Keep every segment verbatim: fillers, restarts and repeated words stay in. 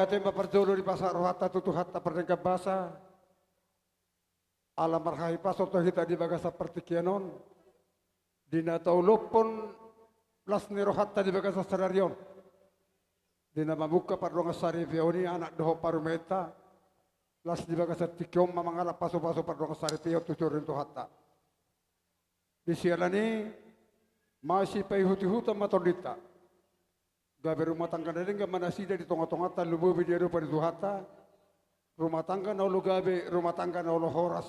Ate ma parjolo dipasahat rohanta tu Tuhanta pardenggan basa. Ala marhahipason do hita di bagasan partingkian on. Di na taulaphon las ni rohanta di bagasan sadari on. Di na mamungka pardongansaripeon i anak dohot parumaenta. Las di bagasan tingki on ma mangalap pasupasu pardongansaripeon tu joro ni Tuhanta. Di siala ni i, masipaihutihuton ma tondinta. Gabe rumah tangga na denggan ma nasida di tongatonganta, lumobi di adopan ni Tuhanta. Rumah tangga na olo gabe, rumah tangga na olo horas.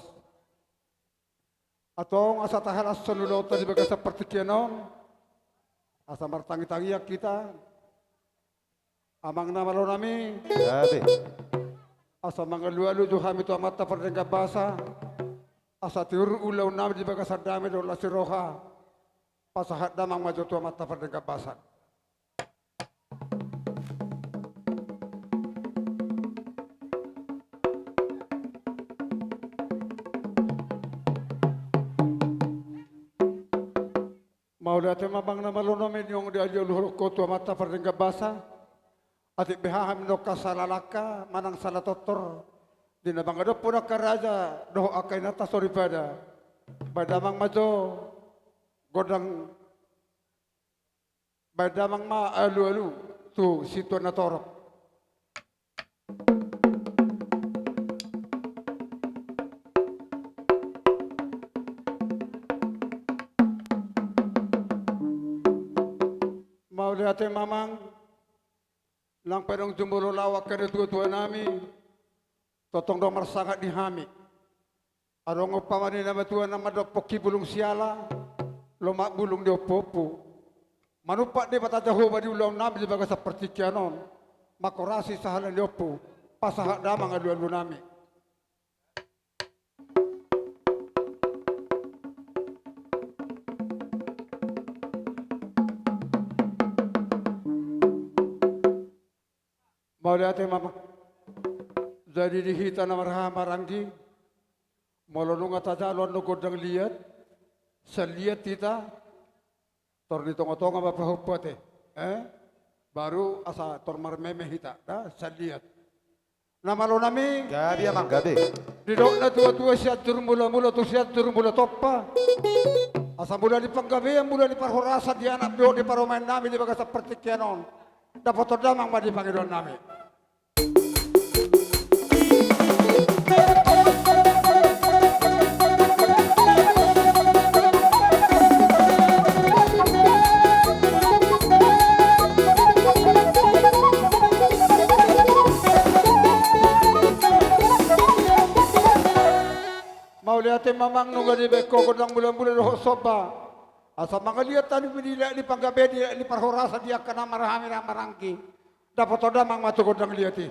Antong asa tahalashon ulaonta di bagasan partingkian on. Asa martangitangian hita. Amang na malo nami. Gabe. Asa mangalualu jo hami tu Amanta pardenggan basa. Asa tiur ulaon nami di bagasan dame dohot las ni roha. Pasahat damang ma jo tu Amanta pardenggan basa. Mauliate ma amang na malo nami, naung dialualuhon ho tu Amanta pardenggan basa. Atik beha hami nangkin sala langka manang sala tortor di na mangadophon angka raja dohot angka inanta soripada. Baen damang ma jo gondang, baen damang ma alualu tu situan na torop. Mauliate ma amang. Nang pe adong jumolo laho angka natuatua nami, tongtong do marsangap di hami. Adong umpama ni na matua na mandok pongki bulung siala, lomak bulung ni ompuompu. Manumpak Debata Jahowa di ulaon nami di bagasan partingkian on, mangkorasi sahala ni ompu, pasahat damang alualu nami. Mauliate ma amang. Jadi di hita na marhaha maranggi, molo nunga tajalo annon gondang liat, sian liat hita, tor di tongatonga ma pahompu ate, eh? Baru asa tor marmeme hita, da, sian liat. Na malo nami. Gabe amang, gabe. Didok natuatua, Sianjur Mulamula tu Sianjur Mulatompa. Asa mula ni panggabean, mula ni parhorasan di anak dohot di parumaen nami di bagasan partingkian on, dapoton damang ma di pangidoan nami. Mauliate ma amang, nunga dibaen ho gondang mulamula dohot somba. Asa mangaliat hami di lae ni panggabean, di lae ni parhorasan di angka na marhaha maranggi. Dapoton damang ma tu gondang liat i.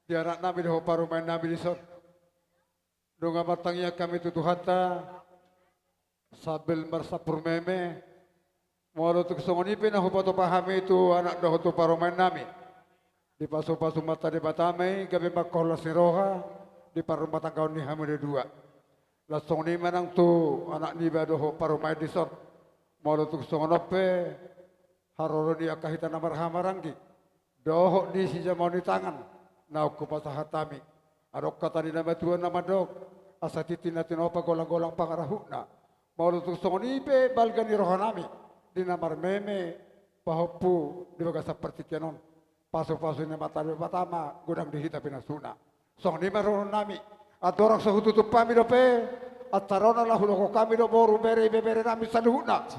di anaknami dohot parumaennami dison. Nunga martangiang hami tu Tuhanta sambil marsampur meme. Molo tung songon i pe na hupatupa hami tu anak dohot tu parumaennami, dipasupasu ma Debata ma i gabe mangkolas ni roha di parrumatanggaon ni hamu na dua. Laos songon i ma nang tu anak niba dohot parumaen dison. Molo tung songon on pe haroro ni angka hita na marhahamaranggi dohot di sijamaon ni tangan naung hupasahat hami. Adong hata ni na matua na mandok, asa tintin na tinopa, golanggolang pangarahutna. Molo tung songon i pe balga ni rohanami di na marmeme pahompu di bagasan partingkian on, pasupasu ni Amanta Debata ma godang di hita pinasuna. Songon i ma dohononnami. Andorang so hututup hami dope, antar on ala hudokhon hami do boru, bere, ibeberenami saluhutna.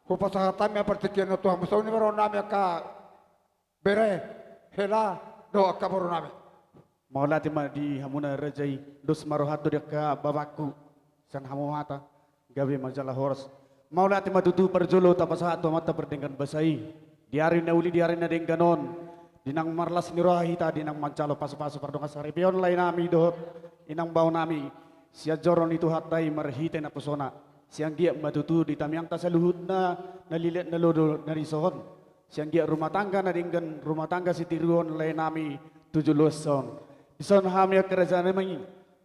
Hupasahat hami ma partingkian on tu hamu. Songon i ma dohononnami angka bere, hela dohot angka borunami. Mauliate ma di hamuna raja i. Dos ma rohanta di angka babangku sian hamu hata, gabe ma jala horas. Mauliate ma tutu. Parjolo tapasahat tu Amanta pardenggan basa i di ari na uli, di ari na denggan on, di naung marlas ni roha hita di naung manjalo pasupasu pardongansaripeon laenami dohot inang baonami sian joro ni Tuhanta i marhite naposona. Sai anggiat ma tutu di tangiangta saluhutna na lilet na lodo na dison, sai anggiat rumah tangga na denggan, rumah tangga sitiruon laenami tu joloan on. Dison hami angka rajanami,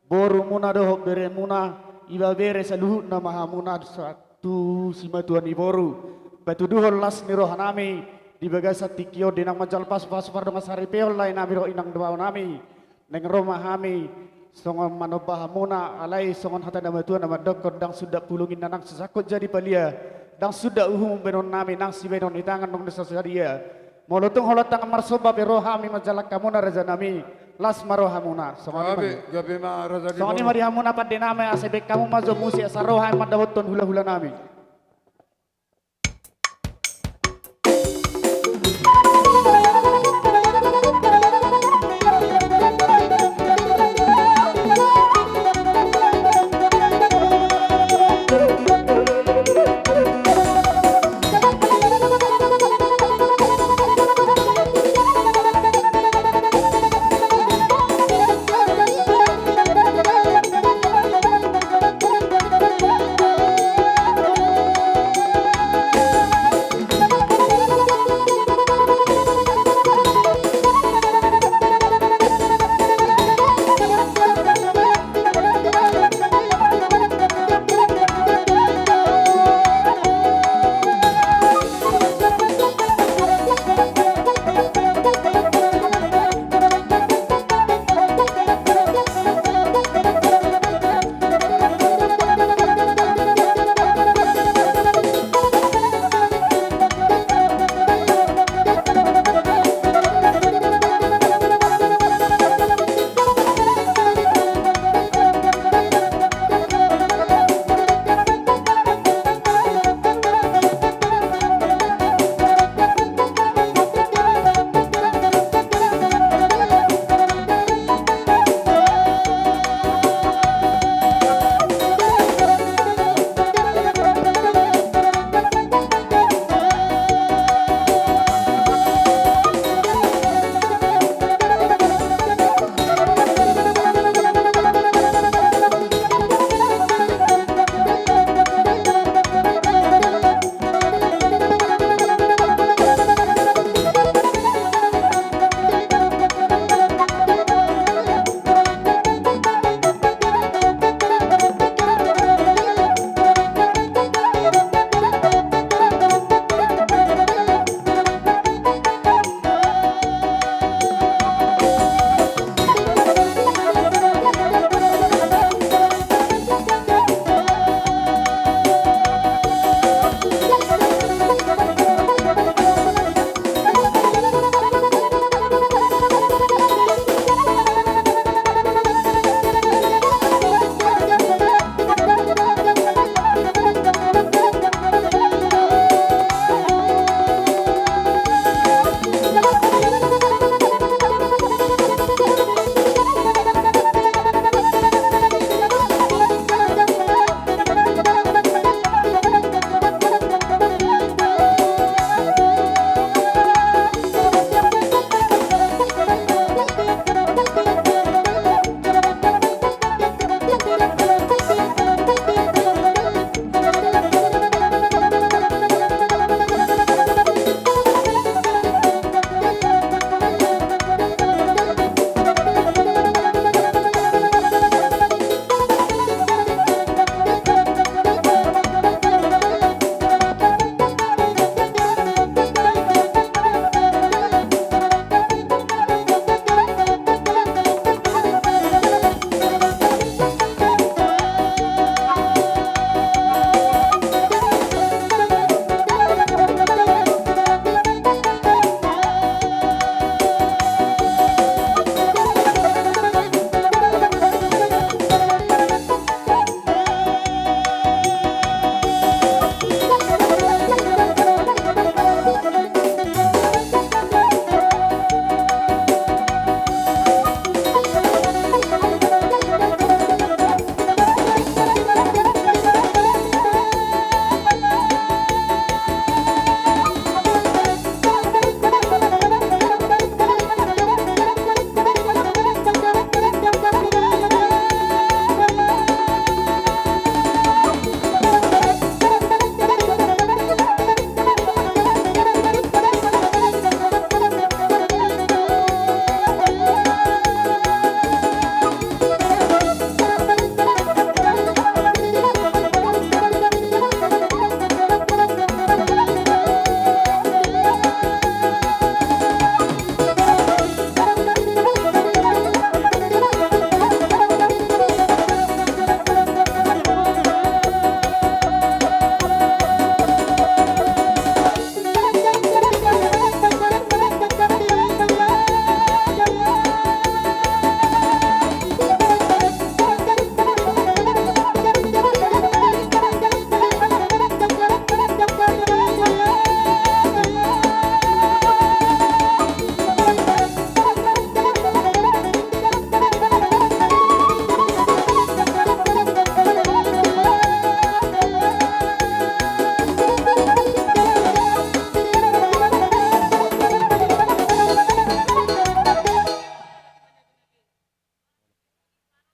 borumuna dohot beremuna, ibebere saluhutna ma hamuna sa-, tu simatua ni boru, patuduhon las ni rohanami di bagasan tingki on di naung manjalo pasupasu pardongansaripeon laenami dohot inang baonami. Naeng ro ma hami songon manomba hamuna, alai songon hata ni na matua na mandokkon, ndang sundat pulung inna nang so sangkot jadi palia, ndang sundat uhum baenonnami nang sibaenon ni tangan nunga so sadia. Molo tung holan tangan marsomba pe ro hami manjalang hamuna rajanami, las ma rohamuna. Songon i ma. Gabe, gabe ma raja ni boru. Songon i ma di hamuna pandenami, asa baen hamu ma jo musik asa ro hami mandapothon hulahulanami.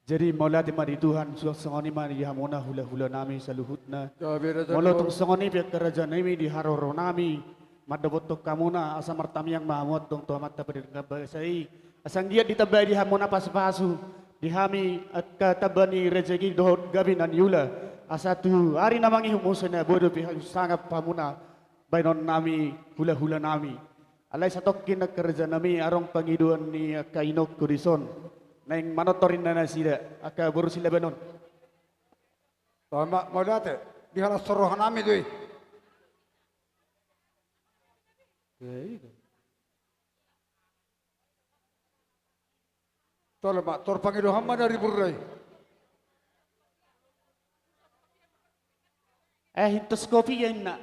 Jadi mauliate ma di Tuhan, suang songon i ma di hamuna hulahula nami saluhutna. Gabe raja. Molo tung songon i pe angka raja nami di haroro nami, mandapothon hamuna asa martamiang ma hamu antong tu Amanta Pardenggan Basa i. Asa anggiat ditambai di hamuna pasupasu di hami angka tamba ni rejeki dohot gabe na niula. Asa tu ari na mangihut muse na boi dope sangap hamuna bahenon nami hulahula nami. Alai satongkin angka raja nami, adong pangidoan ni angka inongku dison. Naeng manortor inna nasida angka boru Silaban on. Tama, mauliate, di halas soroha nami do i. Tole ma, tor pangidoan ma dari burrai. Eh, hintos kopi ya inna.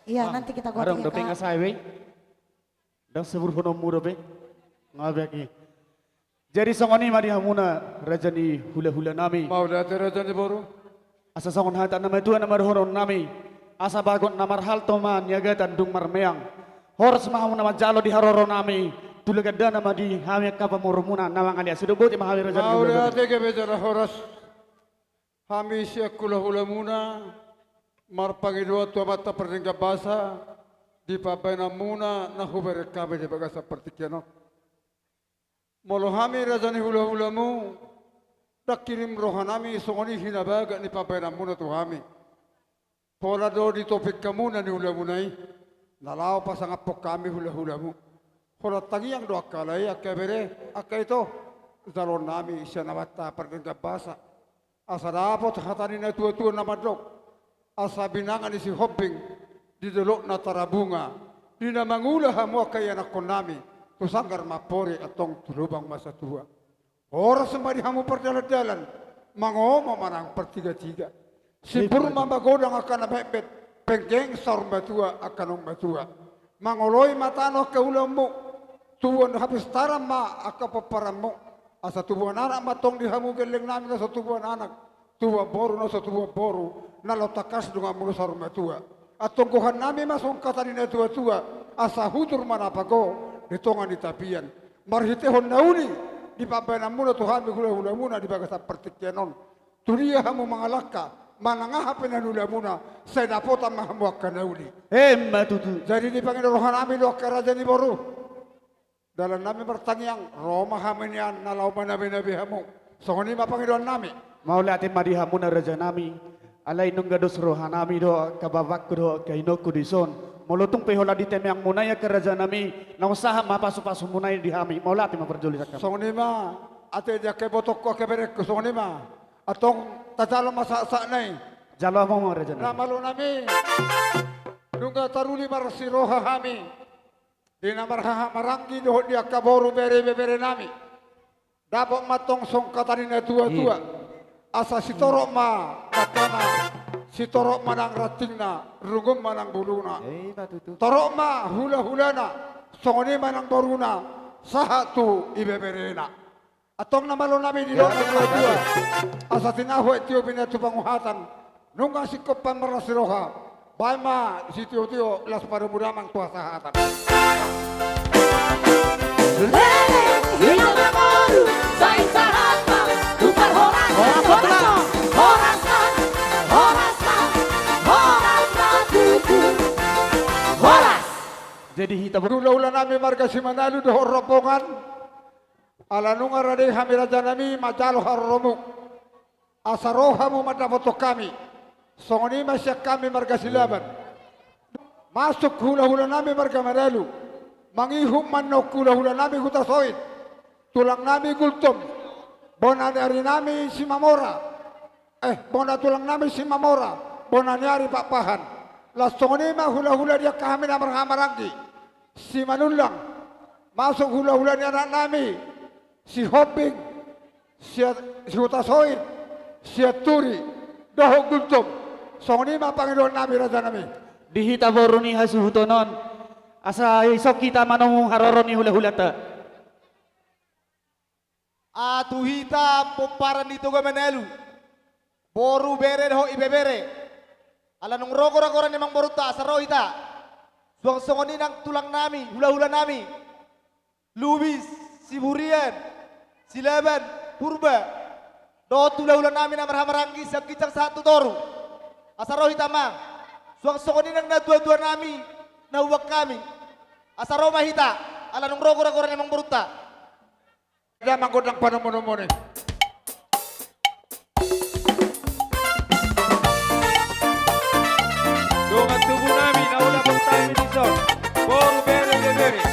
Iya, nanti kita gotong ya, Kak. Adong dope, nga sae be. Ndang saburhononmu dope. Nga be aki. Jadi songon i ma di hamuna raja ni hulahulanami. Mauliate raja ni boru. Asa songon hata na matua na mardohononnami, asa bagot na marhalto ma niagatan dung marmeang. Horas ma hamuna manjalo di haroronami. Tulang gandana ma di hami angka pamoromuna na mangaliasi do, boti ma hami raja ni hulahulanami. Mauliate, gabe jala horas. Hami sian hulahulamuna marpangidoan tu Amanta Pardenggan Basa di pambahenanmuna na hubereng hami di bagasan partingkian on. Molo hami raja ni hulahulamu, ndang hirim rohanami songon i hinabagak ni pambahenanmuna tu hami. Pola do ditopik hamuna ni hulamuna i, na laho pasangaphon hami hulahulamu. Holan tangiang do angka lae, angka bere, angka ito, jaloonnami sian Amanta Pardenggan Basa. Asa dapot hata ni natuatua na mandok, asa binanga ni Sihombing di dolok na tarabunga, di na mangula hamu angka ianakkonnami, tu sanggar ma pori antong tu lubang ma satua. Horas ma di hamu pardalandalan, mangomo manang partigatiga. Sipur ma magodang angka na metmet, penggeng saur matua angka naung matua. Mangoloi ma tano angka ulaonmu, tubuan hapistaran ma angka pomparanmu. Asa tubuan anak ma antong di hamu, gellengnami na so tubuan anak, tubuan boru na so tubuan boru, na lao tangkas donganmuna saur matua. Antong gohannami ma songon hata ni natuatua, asa hutur ma na pago di tonga ni tapian. Marhitehon na uli di pambahenanmuna tu hami hulahulamuna di bagasan partingkian on. Tudia hamu mangalangka, manang aha pe na niulamuna, sai dapotan ma hamu angka na uli. Emma tutu. Jadi dipangido rohanami do angka raja ni boru. Dalannami martangiang, ro ma hami nian na laho manabenabe hamu. Songon i ma pangidoannami. Mauliate ma di hamuna rajanami. Alai nunga dos rohanami do angka bapakku do angka inongku dison. Molo tung pe holan di tangiangmuna i angka rajanami, naung sahat ma pasupasumuna i di hami. Mauliate ma parjolo sian hami. Songon i ma, ate di angka ibotongku, angka berengku, songon i ma. Antong tajalo ma sahatsahatna i. Jalo hamu ma rajanami. Na malonami. Nunga taruli marsiroha hami di na marhahamaranggi dohot di angka boru bere ibeberenami. Dapot ma antong songon hata ni natuatua. Iya. Asa sitorop ma dangkana, sitorop ma nang rantingna, rungun ma nang buluna. Emma tutu. Torop ma hulahulana, songon i ma nang boruna, sahat tu ibeberena. Antong na malonami di dolok na satua. Asa tinahu aek tio, pinatu panguhatan. Nunga singkop marlas ni roha. Baen ma sitiotio las parumu damang tu hasahatan. Leleng hita na boru, sai sahat ma tu parhorasan. Horas ma, horas ma, horas ma, horas ma tutu. Horas. Jadi hita boru, hulahulanami marga Simanalu dohot rombongan. Ala nunga rade hami rajanami manjalo haroromu. Asa ro hamu mandapothon hami. Songon i ma sian hami marga Silaban. Masuk hulahulanami marga Manalu. Mangihut ma annon hulahulanami Hutasoit. Tulangnami Gultom. Bona ni arinami Simamora. Eh, bona tulangnami Simamora. Bona ni ari Pakpahan. Laos songon i ma hulahula di angka hami na marhahamaranggi. Simanullang, masuk hulahula ni anaknami, Sihombing, Sia-, Sihutasoit, Sianturi, dohot Gultom. Songon i ma pangidoannami rajanami. Di hita boru ni hasuhuton on, asa ison hita manomu haroro ni hulahulanta. Ah, tu hita pomparan ni Toga Manalu, boru, bere dohot ibebere. Ala nunga ro goragora ni amangborunta, asa ro hita. Suang songon i nang tulangnami, hulahulanami. Lubis, Siburian, Silaban, Purba. Dohot hulahulanami na marhahamaranggi sian ginjang sahat tu toru. Asa ro hita ma. Suang songon i nang natuatuanami, na huboan hami. Asa ro ma hita, ala nunga ro goragora ni amangborunta. Damang gondang panomunomuni. Dongan tubunami na ulaon hami dison, boru, bere, ibebere.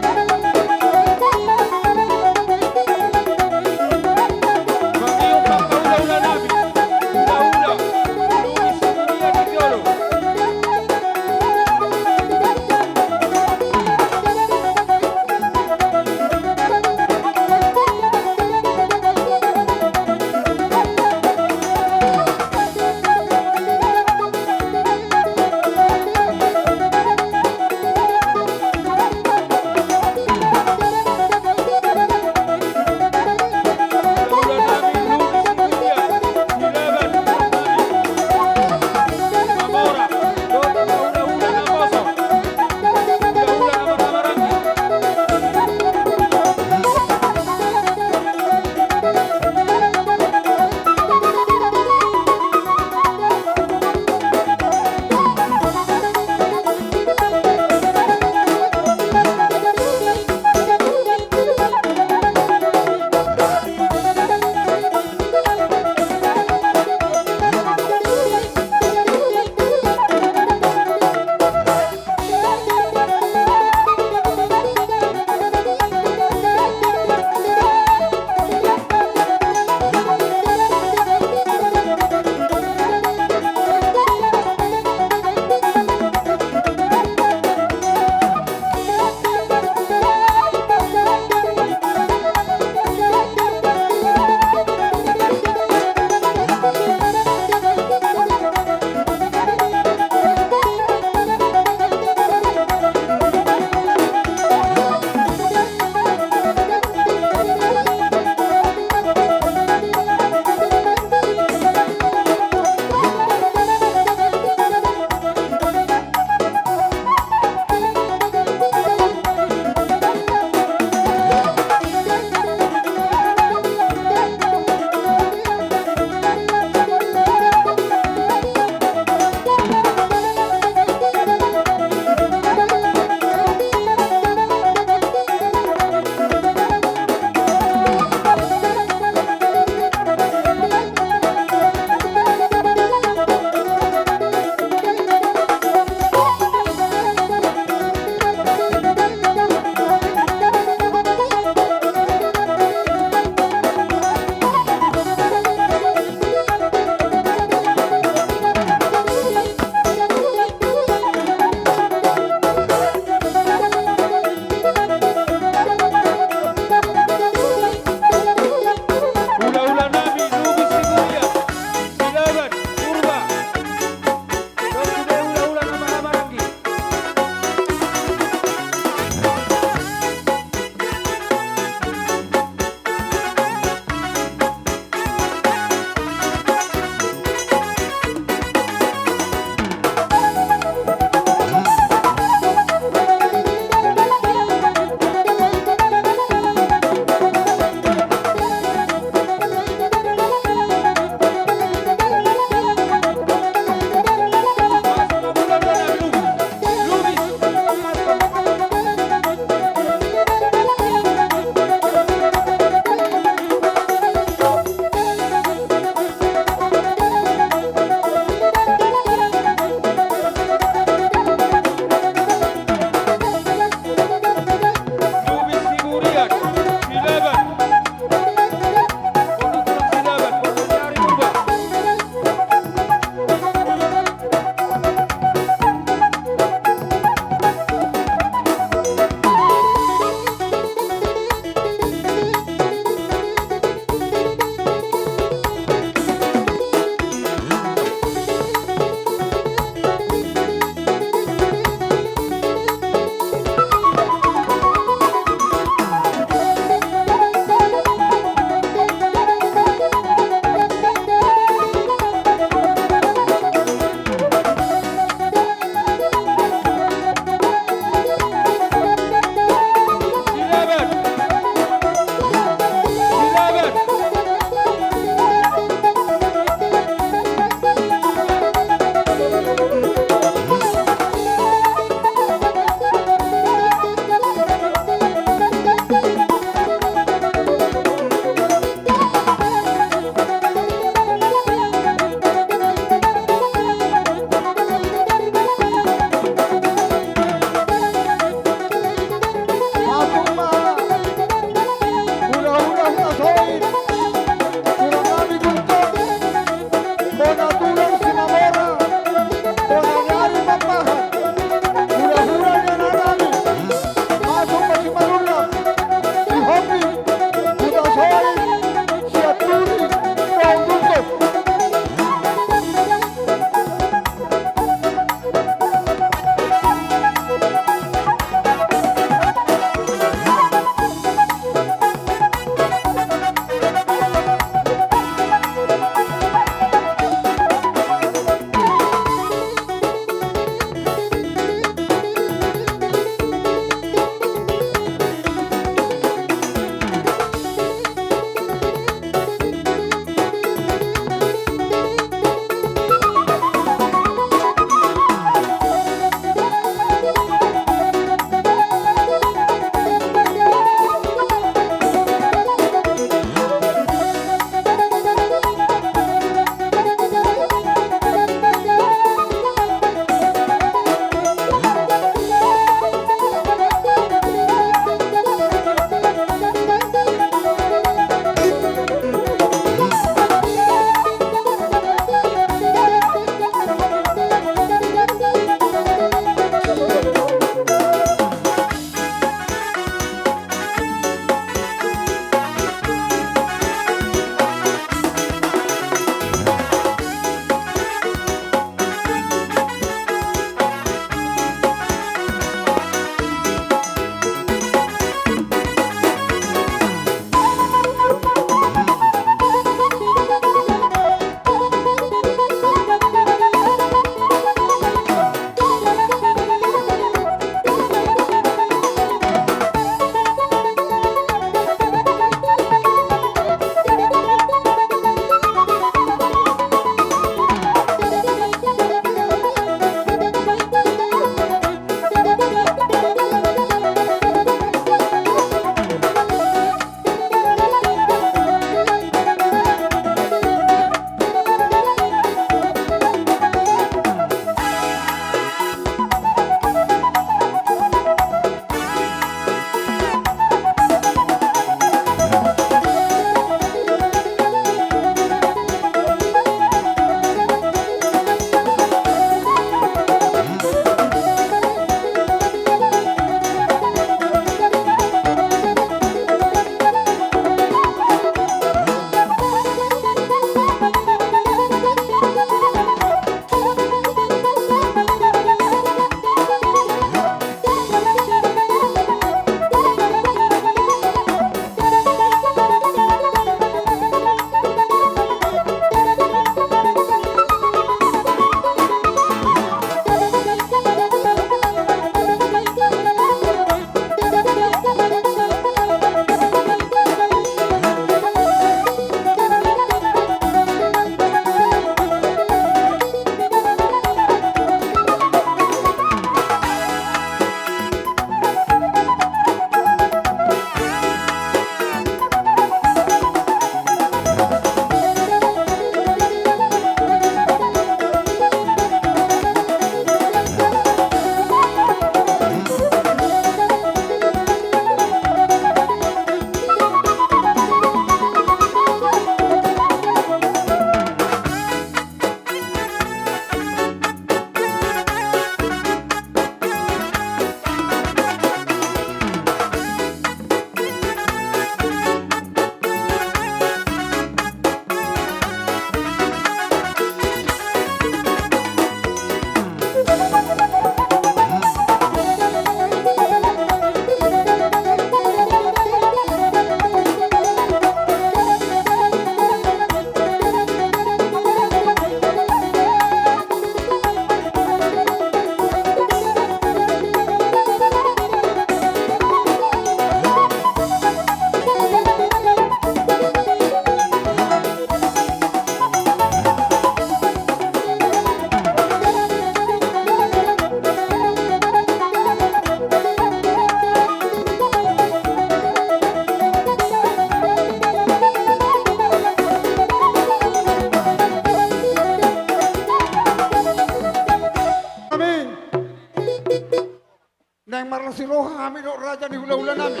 Siroha hami dohot raja ni hula-hula nami.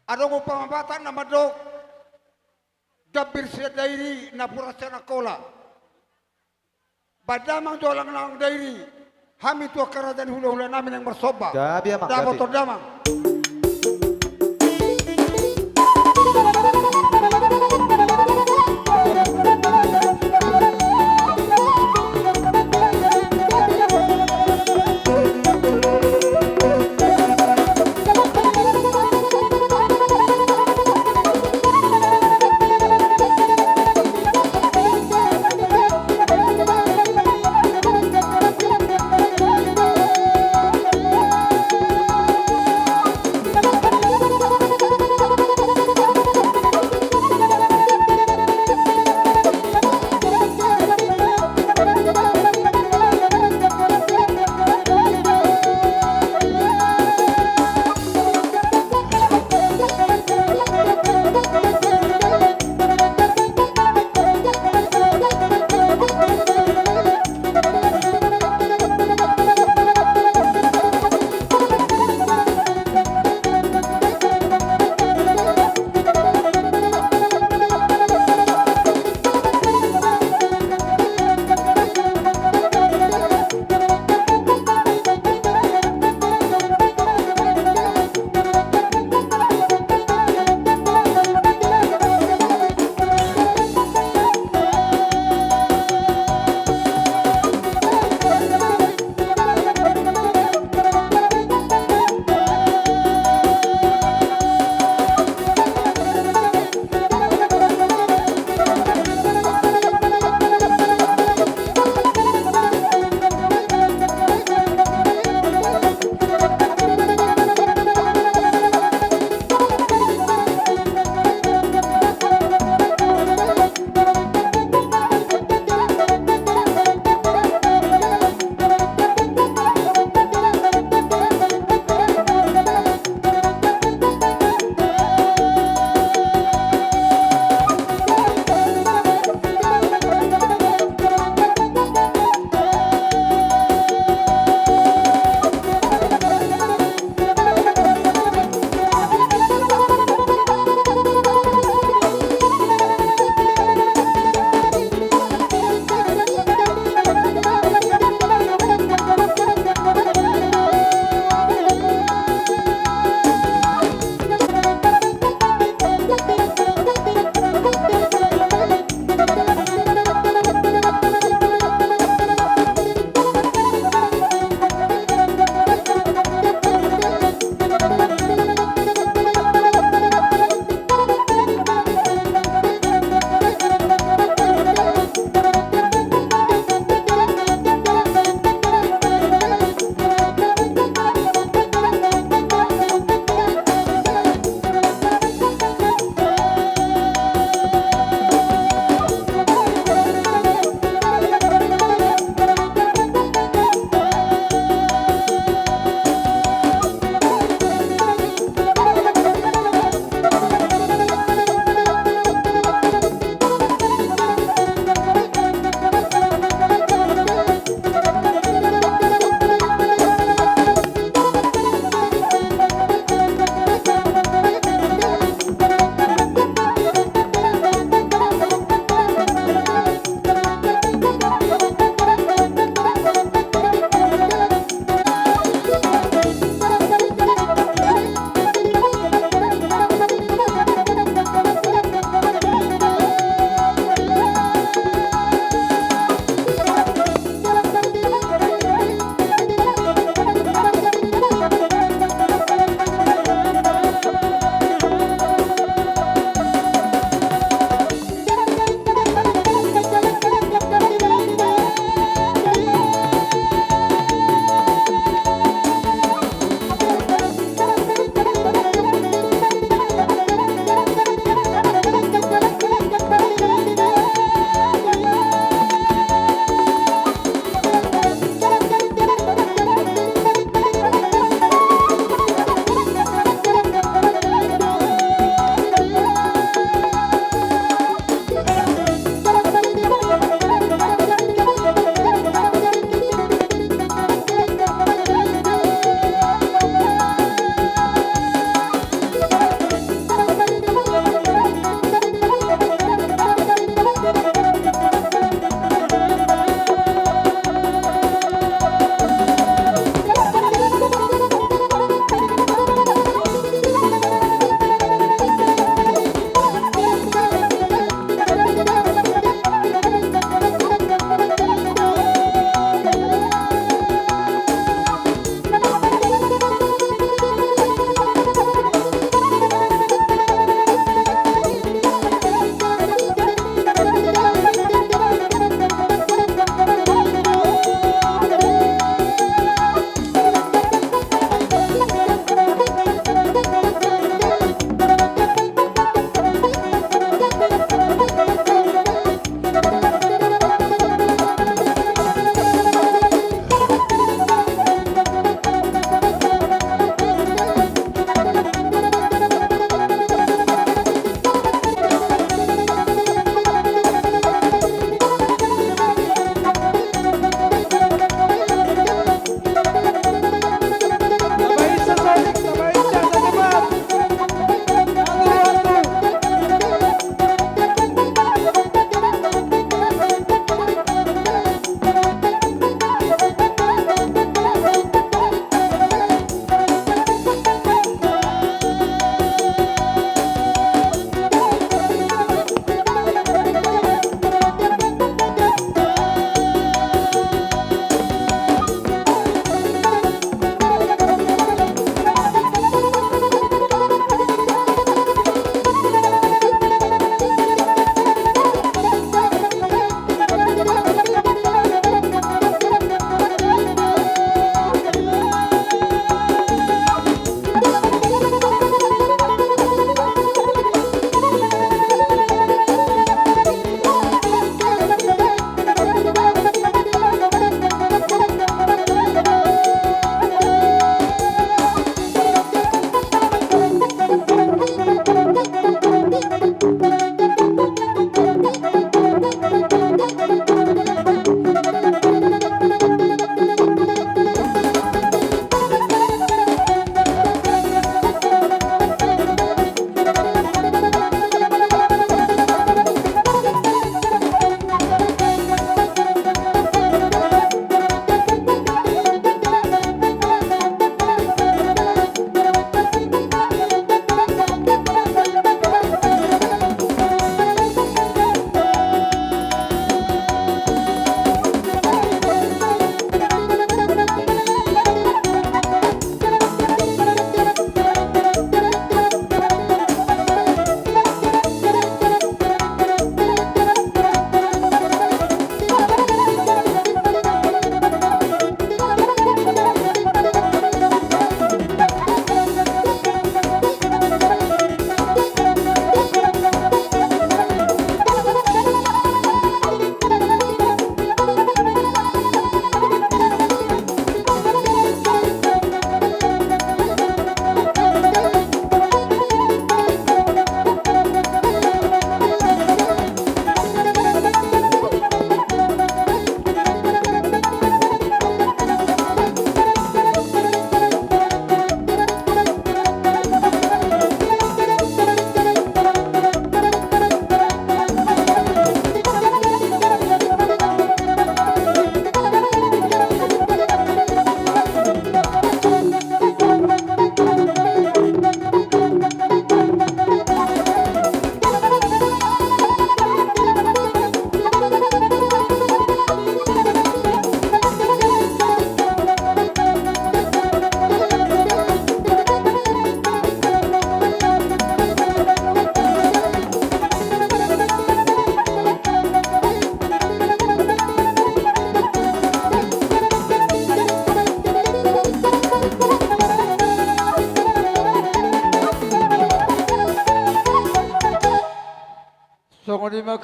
Adong umpama Batak na mandok, gambir sian Dairi, napuran sian Angkola. Baen damang jo, Alang Dairi, hami tu angka raja ni hula-hula nami naeng marsomba. Gabe, Amang, gabe. Dapot on damang.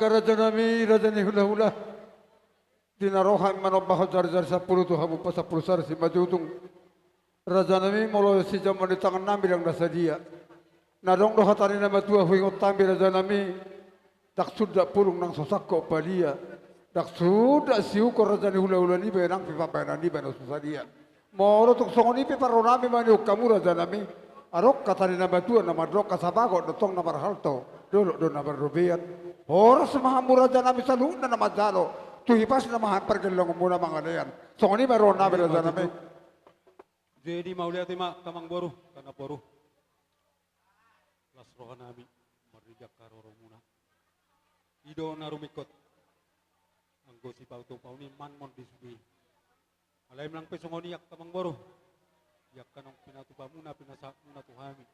Rajanami, raja ni hulahula. Di na ro hami manombahon jarijari sampulu tu hamu pasampulu sada Simanjujung. Rajanami, molo sijaman di tangannami ndang na sadia. Na adong do hata ni na matua huingot hami, rajanami. Ndang suda pulung nang so sangkot palia. Ndang suda siukon, raja ni hulahula, niba nang pe pambahenan niba na so sadia. Molo tung songon i pe parronami ma nion hamu, rajanami. Adong hata ni na matua na mandok, asa bagot do tong na marhalto, dolok do na marrobean. Horas ma hamu, rajanami, saluhutna na manjalo. Tu hipasna ma hami pargellongonmuna mangalean. Songon i ma rohanami, rajanami. Jadi mauliate ma angka amangboru, angka namboru. Las rohanami marringjak haroromuna. I do na rumingkot. Anggo sipatupaon i manmon di sude. Alai manang pe songon i, angka amangboru, di angka naung pinatupamuna, pinasahatmuna tu hami,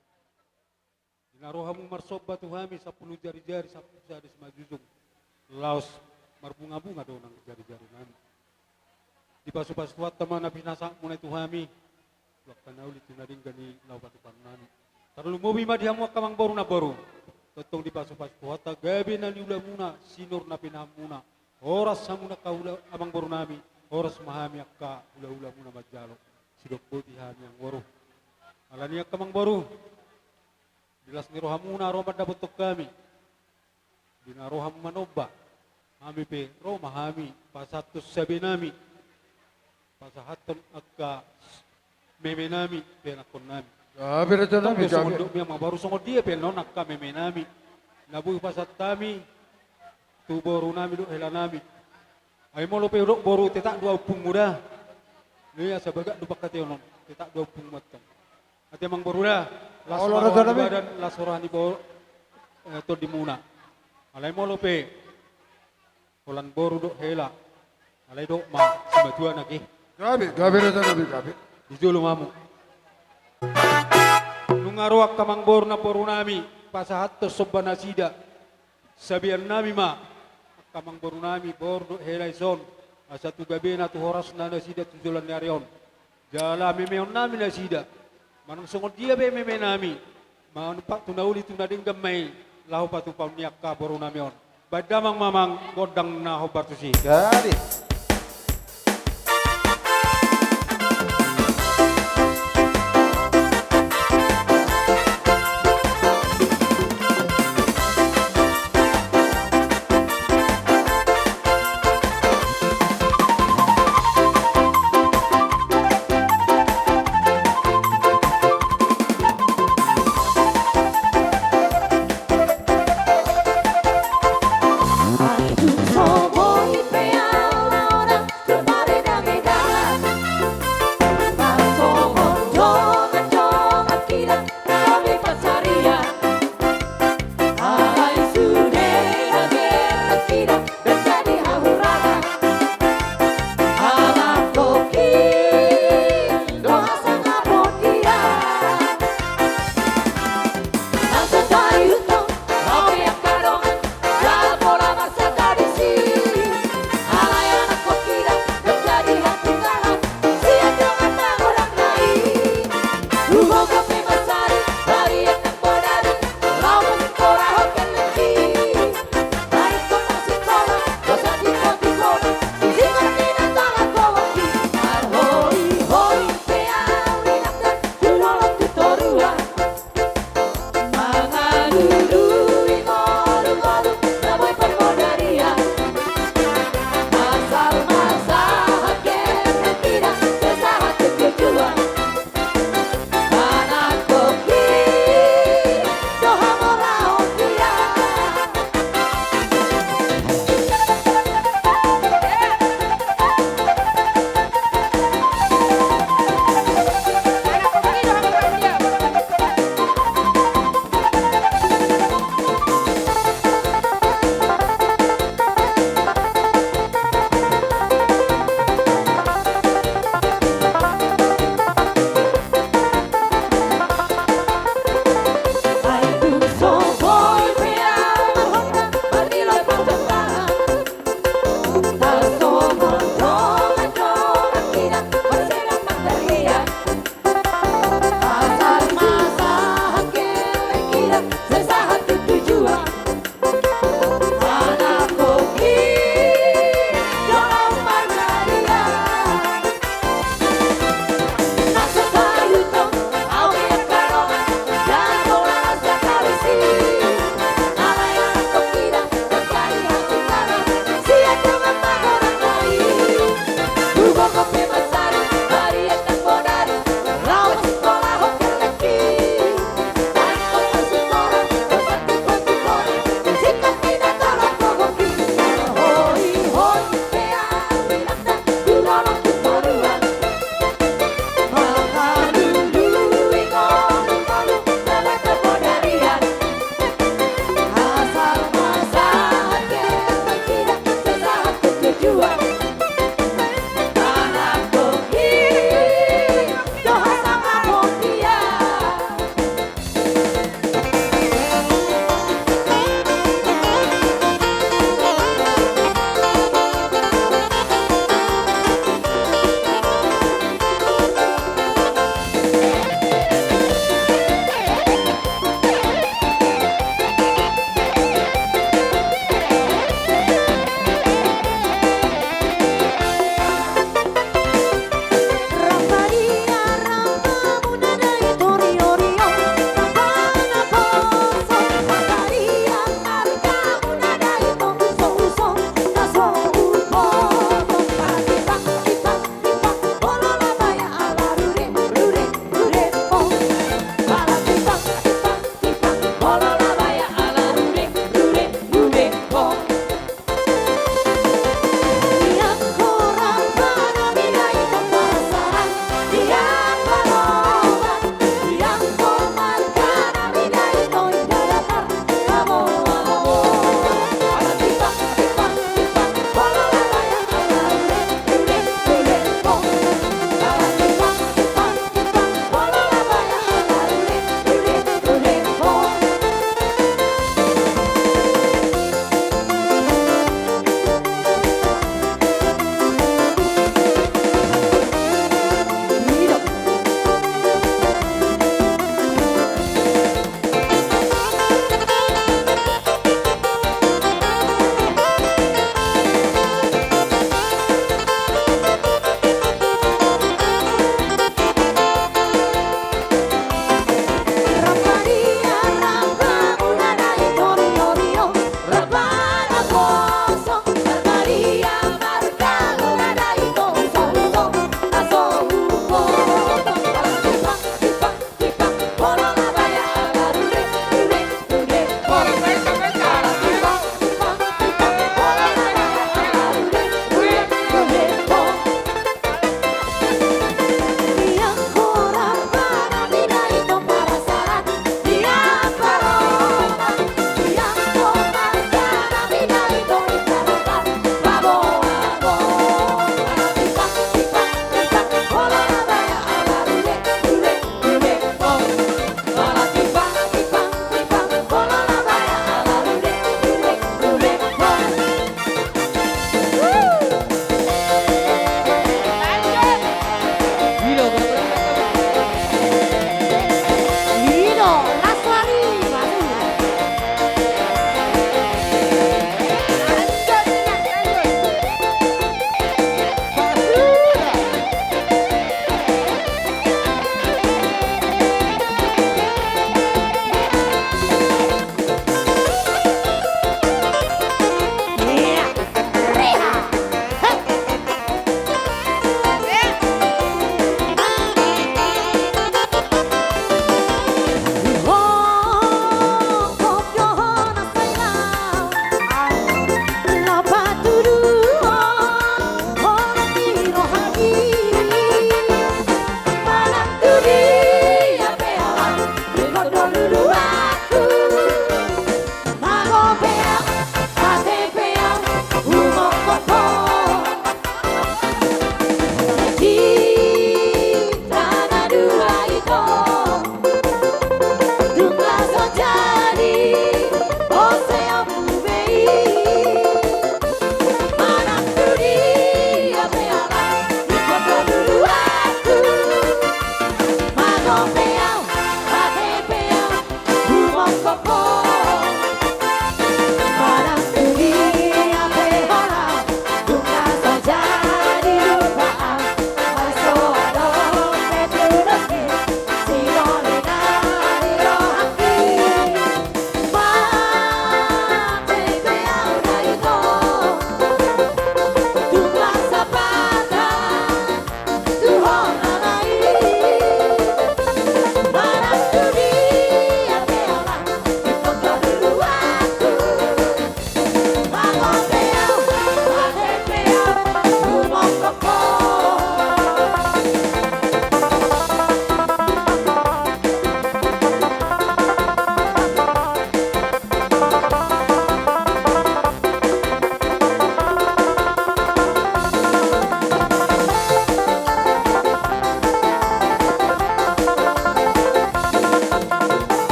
di na ro hamu marsomba tu hami sampulu jarijari, sampulu sada Simanjujung, laos marbungabunga do nang jarijarinami. Dipasupasu Tuhanta ma na pinasahatmuna i tu hami, tu angka na uli tu na denggan i laho patupaonnami. Tarlumobi ma di hamu angka amangboru namboru. Tongtong dipasupasu Tuhanta gabe na niulamuna, sinur na pinahanmuna. Horas hamu angka ula-, amangborunami, horas ma hami angka hulahulamuna manjalo. Sidok boti hami, amangboru. Alani i, angka amangboru, di las ni rohamuna ro mandapothon hami. Di na ro hamu manomba, hami pe ro ma hami pasahathon sabenami, pasahathon angka memenami, penakkonnami. Gabe, rajanami, gabe. Tong pe songon dok mi, amangboru, songon dia pe annon angka memenami na boi pasahat hami tu borunami dohot helanami. Ai molo pe hudok boru, tetak do ahu ompungmu da. Ia, asa bagak do pangkataion on, tetak do ahu ompungmu antong. Ate amangboru da, las roha ni badan, las roha ni bo-, eh, tondimuna. Alai molo pe holan boru dohot hela, alai dohot ma simatua nangkin. Gabe, gabe, rajanami, gabe. Di jolo ma hamu. Nunga ro angka amangboru namborunami pasahathon somba nasida. Sabeannami ma angka amangborunami, boru dohot hela, dison, asa tu gabena, tu horasna nasida tu joloan ni ari on. Jala memeonnami nasida, manang songon dia pe memenami, manumpak tu na uli tu na denggan ma i laho patupaon ni angka borunami on. Baen damang ma, amang, gondang na hombar tusi. Jadi.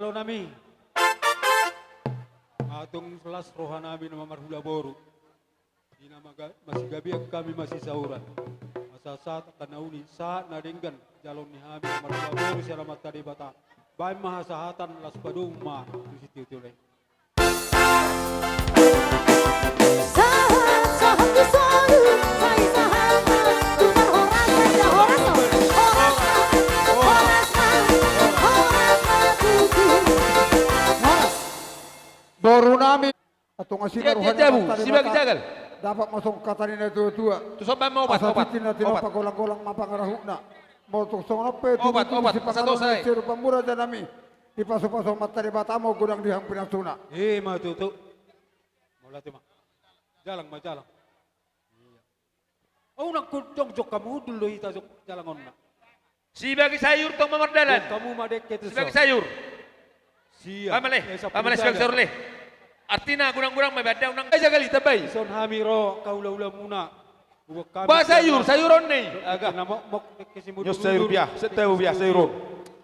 Alo nami. Antong las roha nami na marhula boru. Di na maga-, masigabean hami masisauran. Asa sahat angka na uli, sahat na denggan, jalo ni hami na marhula boru sian Amanta Debata. Baen ma hasahatan, laos padomu ma tu sitiotio lae. Sahat, sahat tu solu, sai sahat ma tu parhorasan, horas ma, horas ma, horas ma, horas ma tutu. Horas. Boru nami. Antong asi ma roha ni Amanta Debata. Sibagi jagal. Dapot ma songon hata ni natuatua. Tu somba ma opat, opat. Asa tintin na tinopa, golang-golang ma pangarahutna. Molo tung songon on pe, opat, tubu-tubu opat, sipanganon, satosa i. Sirupan mura raja nami. Dipasupasu Amanta Debata ma godang di hamu pinasuna. Ima tutu. Mauliate ma. Jalang ma, jalang. Unang jongjong hamu, hundul do hita jongjong, jalang on na. Sibagi sayur tong ma mardalan. Jongjong hamu ma dengke tu son. Sibagi sayur. Sia. Pamale, eh, pamale sibagi sayur le. Artina godang-godang ma baen da unang. Eh, jagal i, tambai. Son hami ro, angka hula-hulamuna. Bah sayur, sayur on ni. Aga. Nios sayur biasa, sintau biasa sayur on.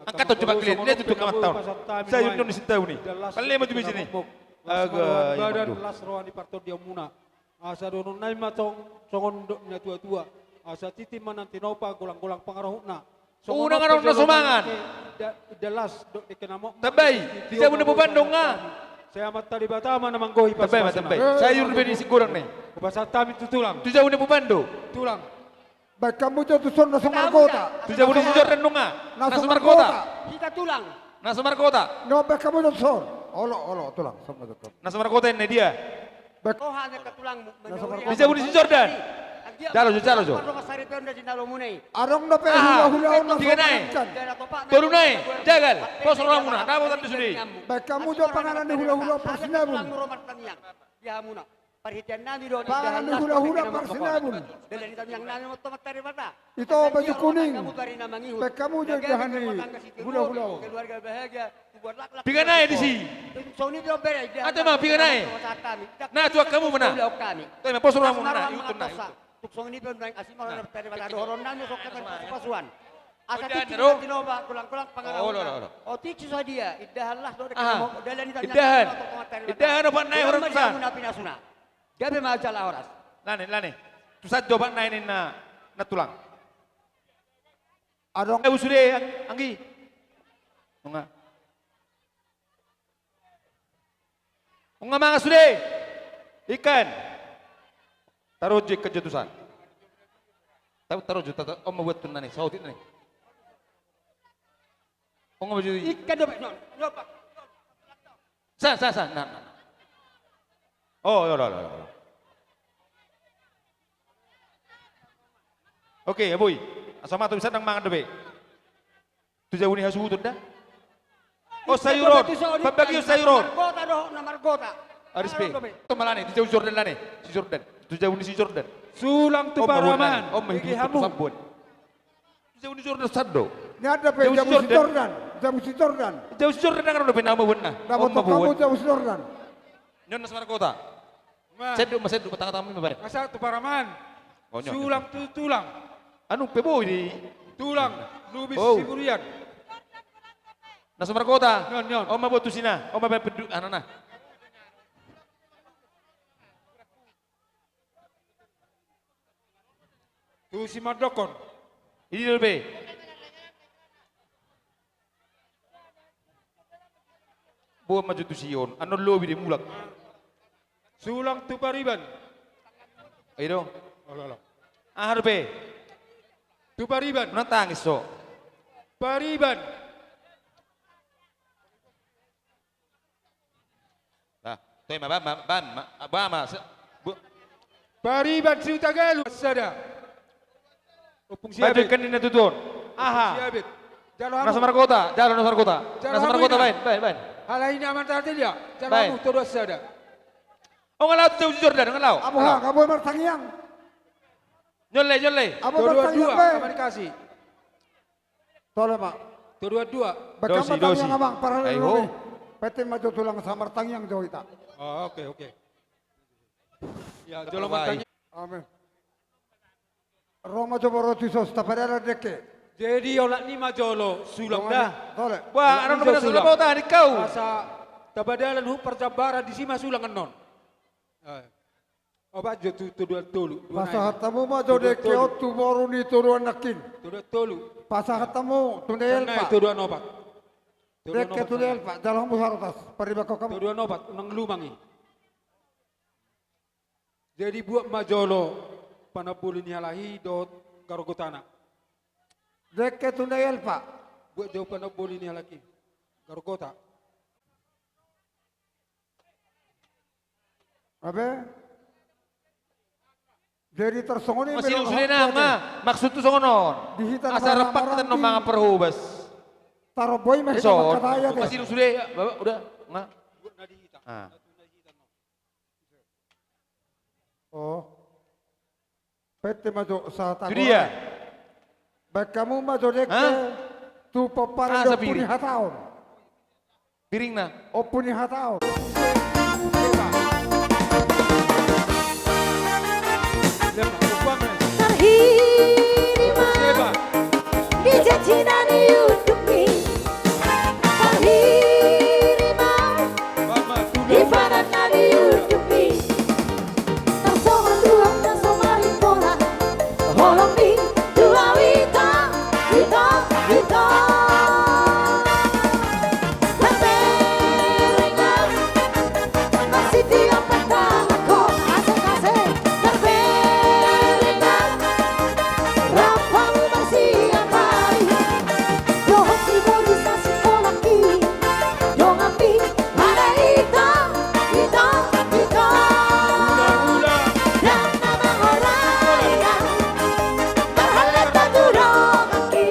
Angka tong coba keliat, lihat tu amanta on. Sayur on ni sintau ni. Palle ma tu meja ni. Aga, badan las roha ni partondianmuna. Asa dohonon nami ma tong songon dok ni natuatua. Asa tintin ma na tinopa, golang-golang pangarahutna. Unang adong na so mangan. Inda las dok dengke na mok. Tambai, di jabu ni popando nga. Sai Amanta Debata ma na manggohi. Tambai ma, tambai. Sayur be ni singgodang na i. Hupasahat hami tu tulang. Tu jabu ni popando. Tulang. Baen hamu jo tu son na so margota. Tu jabu ni si Jordan do nga. Na so margota. Hita tulang. Na so margota. Nga baen hamu jo tu son. Olo, olo, tulang. Na so margota inna dia. Baen. Di jabu ni si Jordan. Jalo jo, jalo jo. Adong dope hula-hula on na so mangan. Tolu nai, jagal. Pos rohamuna, dapotan do sude i. Baen hamu jo panganan ni hula-hula parsinabul. Parhitean nami do, panganan ni hula-hula parsinabul. Dalan ni tangiang nami ma tu Amanta Debata. Ito baju kuning. Baen hamu jo indahan ni hula-hula on. Keluarga bahagia, tubuan laklak. Piga nai disi? Songon i do bere. Ate ma, piga nai? Na tuak hamu ma na. Toe ma, pos rohamuna na, iuton na, iuton. Tung songon i pe on, asi ma roha ni Amanta Debata, dohonon nami songon hata ni pasupasuan. Asa tintin na tinopa, golang-golang pangarahutna. Otik so sadia, indahan las do dengke na mok, dalan ni tangiang nami ma tu Amanta Debata. Indahan opat nai horas tu san. Gabe ma jala horas. Lani, lani. Tu san jo opat nai ninna na tulang. Adong. Eh, sude, Ang-, Anggi. Nunga. Nunga mangan sude. Ikan. Taro jo ikan jo tu san. Taro, taro jo, taro, on ma buat tu nani, saotik nani. On ma buat tu. Ikan dope, non, non, Pak. Sa, sa, sa, na, na, na. Oh, olo, olo, olo. Oke, ya, Boy. Asa ma tu bisa nang mangan dope. Tu jabu ni hasuhuton da. O, sayuron. Pambagion sayuron. Margota do, na margota. Aris pe. Tong ma lane, tu jabu Jordan lane. Si Jordan. Tu jabu ni si Jordan. Sulang tu Paraman. Om ma buat, om ma buat. Jabu ni Jordan sando. Ni ada pe jabu si Jordan. Jabu si Jordan. Jabu si Jordan nang ro pe nama buat na. Nama tu kamu jabu si Jordan. Nion na so margota. Seduk ma, seduk ma, tanga-tanga ma baen. Masa tu Paraman. Sulang tu tulang. Anu pe boi di. Tulang, lubis siburian. Na so margota. Nion, nion. Om ma buat tu sina. Om ma baen pedu, anana. Tu si mandokkon. Ini dulu be. Buat maju tu Sion, anon lobi di mulak. Sulang tu Pariban. Ayo dong. Olo, olo. Aha dope? Tu Pariban. Unang tangis so. Pariban. Nah, toe ma, ba ma, ba ma, ba ma, se-, bu- Pariban si Hutagalu sada. Ompung si Abed. Baen kan ninna tutu on. Aha. Si Abed. Jalo hamu. Na so margota, jalo na so margota. Jalo hamu. Na so margota, baen, baen, baen. Halai ni amanta ate dia. Jalo hamu, todoan sada. O, nga laho tu jabu si Jordan, nga laho. Apo ha, nga boi martangiang. Nyolle, nyolle. Apo martangiang be. Todoan dua, amang dikasih. Tole ma. Todoan dua. Baen ma tangiang, amang, parhalado ni. Penting ma jo tulang sa martangiang jo hita. O, oke, oke. Ya, jolo martangiang. Amen. Ro ma jo boru tu son, tapadalan dengke. Jadi olat ni ma jolo sulang da. Tole. Wah, anak nomor sulang. Asa tapadalan hubani parjambaran, disi ma sulang annon. Eh. Obat jo tu todoan tolu. Pasahat hamu ma jo dengke on tu boru ni todoan nangkin. Todoan tolu. Pasahat hamu tu Nelpa. Todoan opat. Dengke tu Nelpa, jalo hamu sarotas, paribakkon hamu. Todoan opat, unang lumang i. Jadi buat ma jolo panamboli ni halak i dohot gargotana. Dengke tu Nelpa. Buat jo panamboli ni halak i. Gargota. Ape? Jadi tarsongon i. Masih sude nama, maksud tu songon on. Asa rap hita on mangan parhobas. Taromboi ma hita mangkatai ate. Masih sude, udah, nga. O. Penting ma jo sahat. Tu dia. Baen hamu ma jo dengke tu pomparan ni Ompu ni Hataon. Piringna. Ompu ni Hataon. Tarhirima di janjina ni undukmi. Tarhirima di padanna ni undukmi. Tarsongon ruang na so marimpola, holong ni tu hita, hita, hita. Marmerengan, marsitiop pesta, ho, asik, asik. Marmerengan, rap hamu marsiapari. Dohot si boru sasikola i, donganmi. Hula, hula. Hula, hula. Dang na mangorai, marhalata tu donganmi.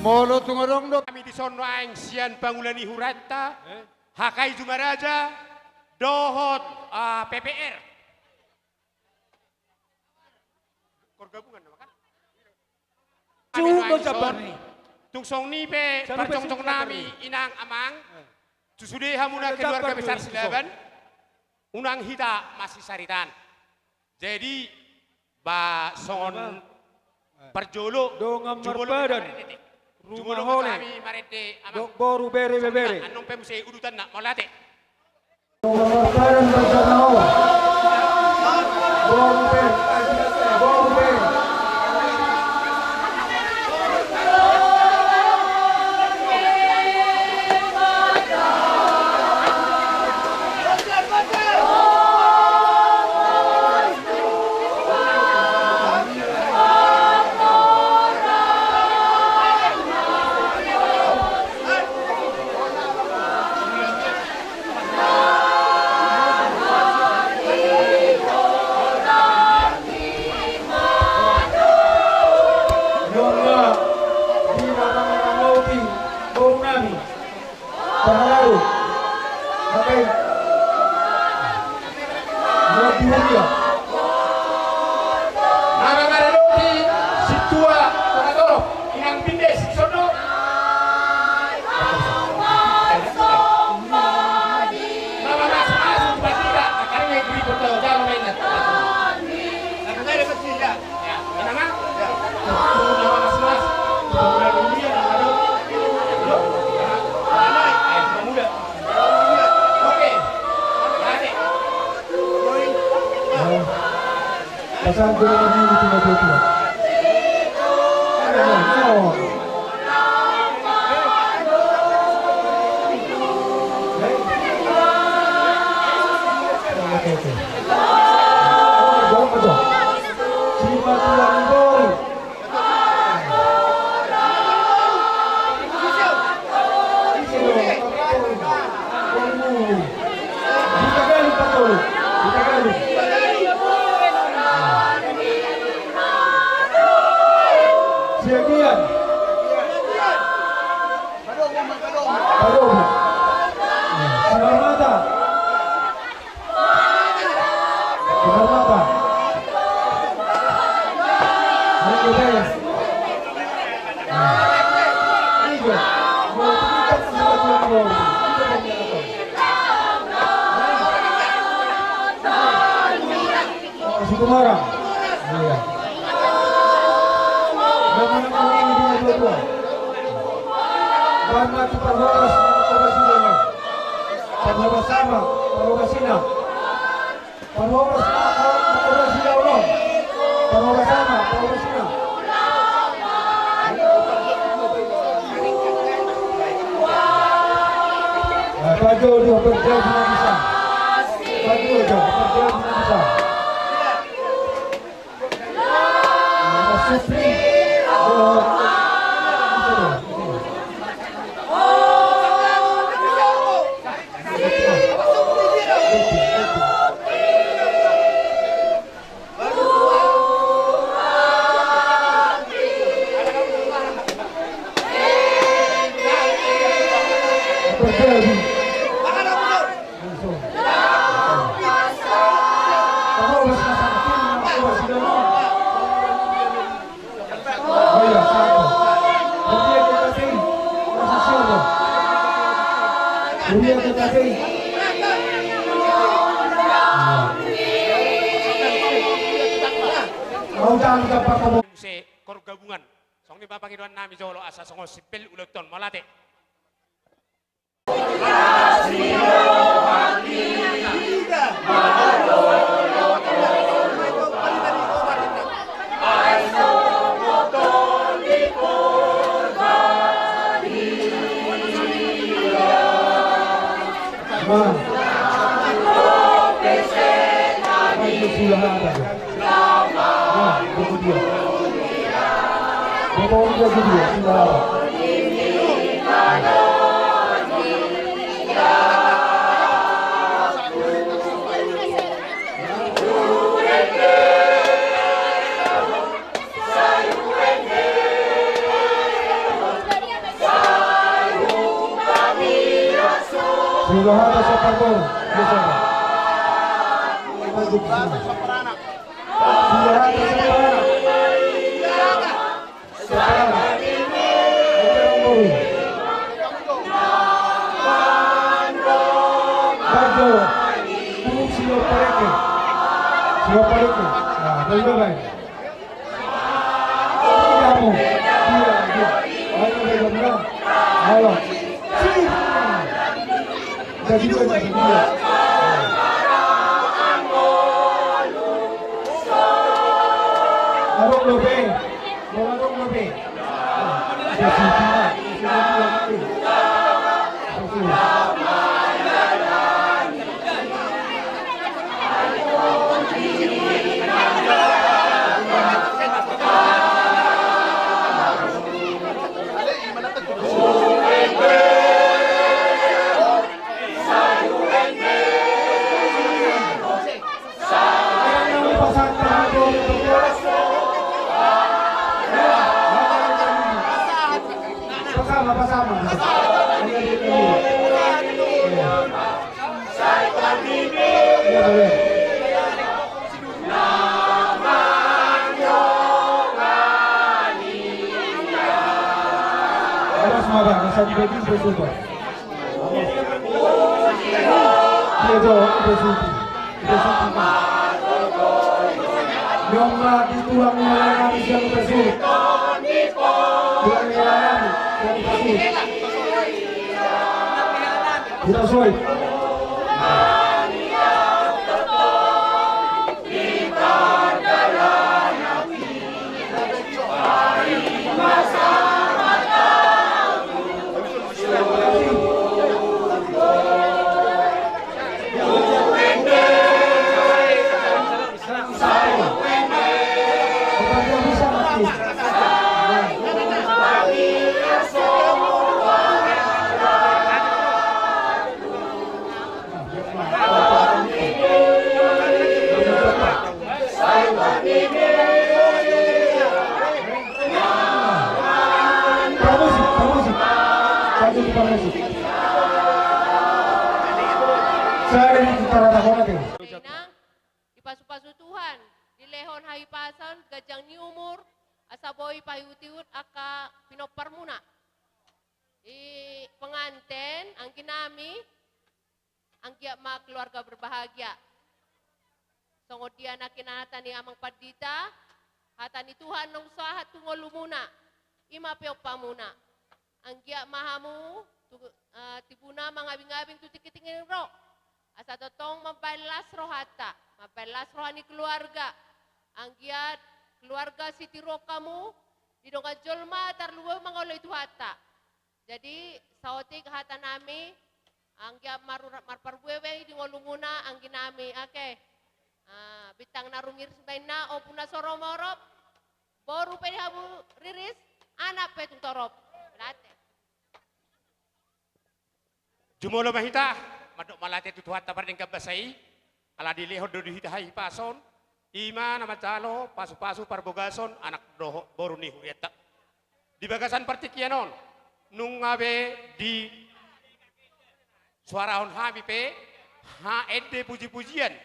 Molo tung adong do hami dison nuaeng sian pangula ni huranta, eh? H K I Jumaraja dohot, ah, P P R. Kor gabungan nama kan? Suhut do jambar ni. Tung songon i pe parjongjong nami, inang amang. Eh. Tu sude hamuna keluarga besar Silaban. Unang hita masisaritan. Jadi, ba songon parjolo, dongan marpadan, ruma hole, boru bere ibebere. Annon pe muse udutanna, mauliate. Dongan marpadan, dongan marpadan. Boru bere, boru bere. Parhalado. Maka i. Modi huria. Nama maradopi sintua, pangatorop, inang pinde, sipsono. Nama mas, mas, bupati, kak, kak, ini, ini, foto, jangan main, ya. Aku tadi dapat sih, ya. Pasangan dulu ini, itu, itu, itu. Oke, oke. Jawab, jawab. Simatua ni boru. Padomu. Sinar mata. Sinar mata. Ayo, guys. Nah. Tiga. Dua, tiga, satu, dua, tiga. Situmorang. Iya. Yang mana kau ini dengan dua-dua? Selamat, parhobas, parhobas ini. Parhobas sama, parhobas ini. Parhobas sama, parhobas ini, Allah. Parhobas sama, parhobas ini. Nah, Pak Jo, dia berjanji bisa. Pak Jo, dia berjanji bisa. Muse koor gabungan. Songon i ma pangidoan nami jolo asa songon simbel ulaonta on, mauliate. Awas ma ba, masa di bagi, dia coba. Dia coba, dia coba. Nyoma di tulang nami sian Huta Suhut. Tulang nami sian Huta Suhut. Huta Suhut. Sari di Tarana Bonate. Inang, dipasupasu Tuhan, dilehon hahipason, ganjang ni umur, asa boi paihutihut angka pinomparmuna. Di penganten, angginami, anggiat ma keluarga berbahagia. Songon dia na hata ni amang pandita, hata ni Tuhan naung sahat tu ngolumuna, i ma pinompamuna. Anggiat ma hamu tu, eh, tibuna mangabingabing tu tingkitingki ro. Asa tongtong mambaen las rohanta, mambaen las roha ni keluarga. Anggiat keluarga sitiruon hamu, di dongan jolma tarlumobi mangoloi Tuhanta. Jadi, saotik hatanami, anggiat marura-, marparbue be di ngolumuna angginami, ake. Ah, bintang na rumiris baenna, ompu na so ro morop, boru pe di hamu riris, anak pe tung torop. Mauliate. Jumolo ma hita, mandok mauliate tu Tuhanta pardenggan basa i, ala dilehon do di hita hahipason, i ma na manjalo pasupasu parbagason anak dohot boru ni hurianta. Di bagasan partingkian on, nunga be disuarahon hami pe, ha, ende pujipujian,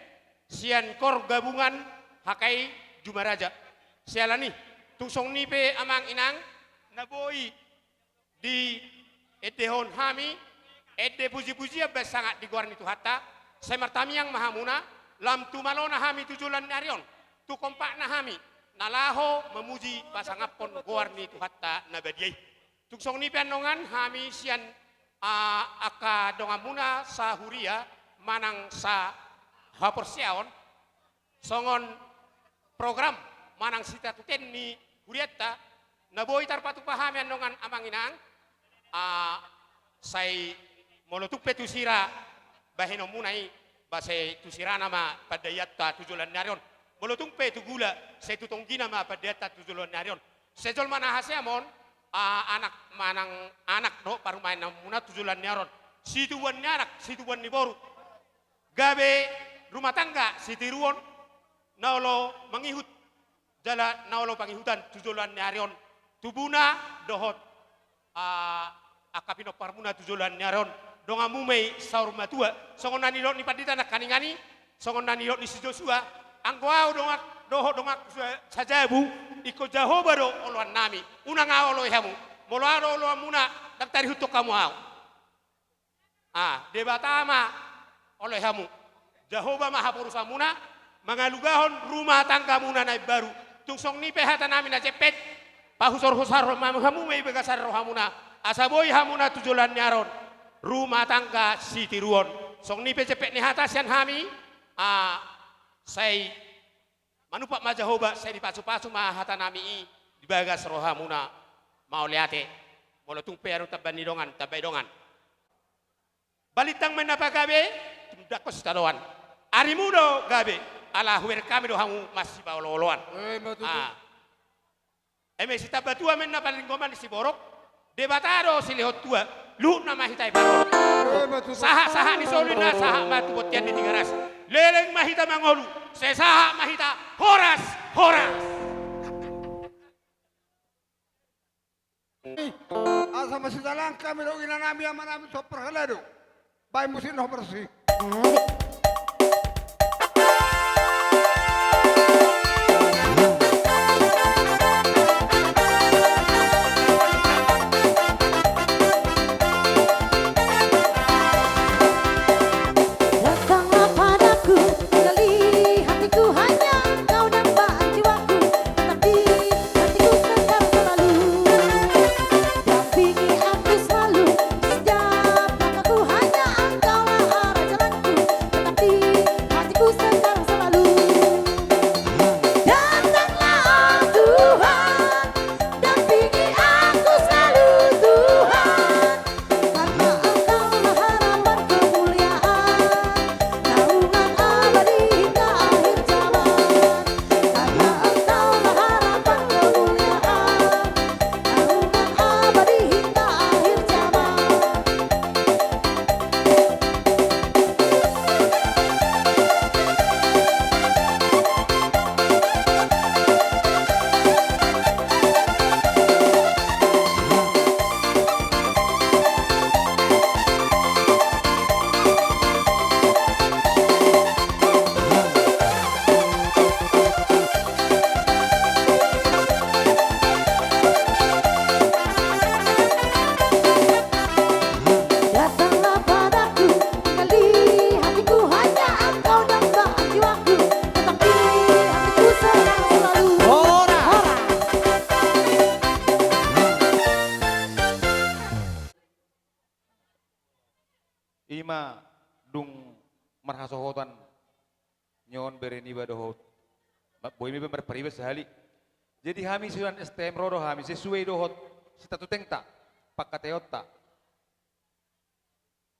sian kor gabungan H K I Jumaraja. Siala ni, tung songon i pe amang inang, na boi diendehon hami, ende pujipujian bahen sangap di goar ni Tuhanta, sai martamiang ma hamuna, lam tumalona hami tu joloan ni ari on, tu kompakna hami, na laho mamuji pasangaphon goar ni Tuhanta na badia i. Tung songon i pe annon hami sian, ah, angka donganmuna sahuria manang sahaporseaon, songon program manang sitatuten ni hurianta, na boi tarpatupa hami annon amang inang, ah, sai molo tung pe tu sira bahenonmuna i, ba sai tu sirana ma pandaianta tu joloan ni ari on. Molo tung pe tu gula, sai tu tonggina ma pandaianta tu joloan ni ari on. Sai jolma na haseam on, ah, anak manang anak dohot parumaenmuna tu joloan ni ari on. Situbuan ni anak, situbuan ni boru. Gabe rumah tangga sitiruon, na olo mangihut jala na olo pangihutan tu joloan ni ari on, tubuna dohot, ah, angka pinomparmuna tu joloan ni ari on, donganmu ma i saur matua, songon na nidok ni pandita nangkaningan i, songon na nidok ni si Josua, anggo ahu dongan, dohot donganku sa-, sajabu, ingkon Jahowa do oloannami, unang ahu oloi hamu, molo ahu do oloanmuna, ndang tarihuthon hamu ahu. Ah, Debata ma oloi hamu. Jahowa ma haporusanmuna, mangalugahon rumah tanggamuna na imbaru. Tung songon i pe hatanami na jempek, pahusorhusorhon ma hamu ma i bagasan rohamuna. Asa boi hamuna tu joloan ni ari on rumah tangga sitiruon. Songon i pe jempek ni hata sian hami, ah, sai manumpak ma Jahowa, sai dipasupasu ma hatanami i di bagas rohamuna. Mauliate. Molo tung pe adong tamba ni dongan, tambai dongan. Balintang ma inna pagabe, tumundalhon sitadoan. Arimu do gabe, ala hubereng hami do hamu masipaolooloan. Emma tutu. Ah. Eme sitamba tua ma inna palinggoman ni siborok, Debata do silehon tua, luhutna ma hita i parorot. Emma tutu. Sahatsahat ni solu inna sahat ma tu bontean ni Tigaras. Leleng ma hita mangolu, sai sahat ma hita horas, horas. Asa masidalan hami dohot inanami amanami tu parhalado. Baen musik na horas i. Datanglah padaku, gali hatiku hanya Kau dambaan jiwaku, tetap di hatiku kekal selalu. Dampingi aku selalu, di setiap langkahku hanya Engkaulah arah jalanku. I ma dung marhasohotan ni on bere niba dohot, ma-, boi ma iba marpariban sahali. Jadi hami sian S T M ro do hami sesuai dohot sitatutengta, pangkataionta.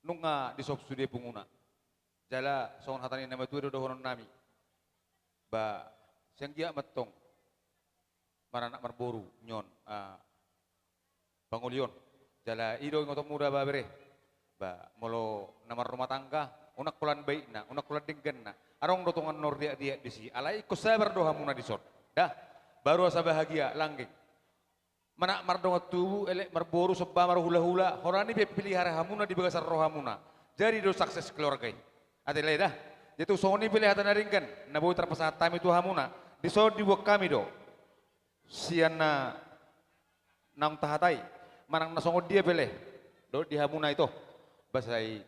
Nunga disop sude punguna. Jala songon hata ni na matua do dohonon nami. Ba, sian gia mantong maranak marboru ni on, ah, pangoli on. Jala i do ingotonmu da ba bere. Ba, molo na marrumah tangga, unang holan baitna, unang holan dengganna. Adong do tongan na riak-riak disi. Alai ingkon sabar do hamuna dison. Da, baru asa bahagia, langgeng. Manang mardongan tubu, elek marboru, somba marhulahula, holan i pe pilihara hamuna di bagasan rohamuna. Jadi do sukses keluarga i. Ate lae da. Jadi tung songon i pe lae hata na denggan, na boi tarpasahat hami tu hamuna. Dison diboan hami do. Sian na naung tahatai. Manang na songon dia pe lae. Dohot di hamuna ito. Basa i.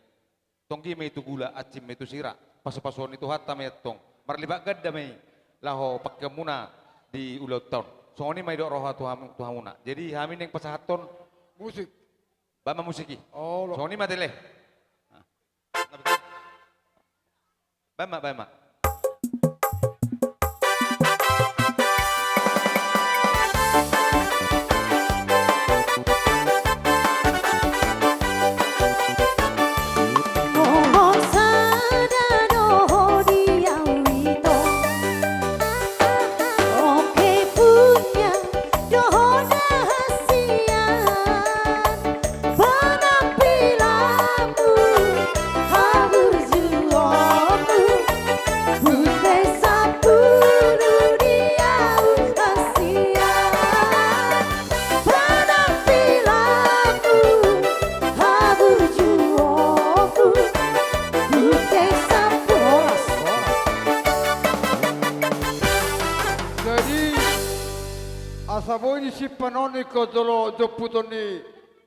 Tonggi ma i tu gula, ansim ma i tu sira, pasu-pasuon ni Tuhanta ma i antong. Marlipat ganda ma i laho pangkeonmuna di ulaonta on. Songon i ma didok roha tu hamu-, tu hamuna. Jadi hami naeng pasahathon musik. Baen ma musik i. Olo. Songon i ma ate lae. Baen ma, baen ma. Jadi, asa boi disimpan on ingkon jolo jomputon ni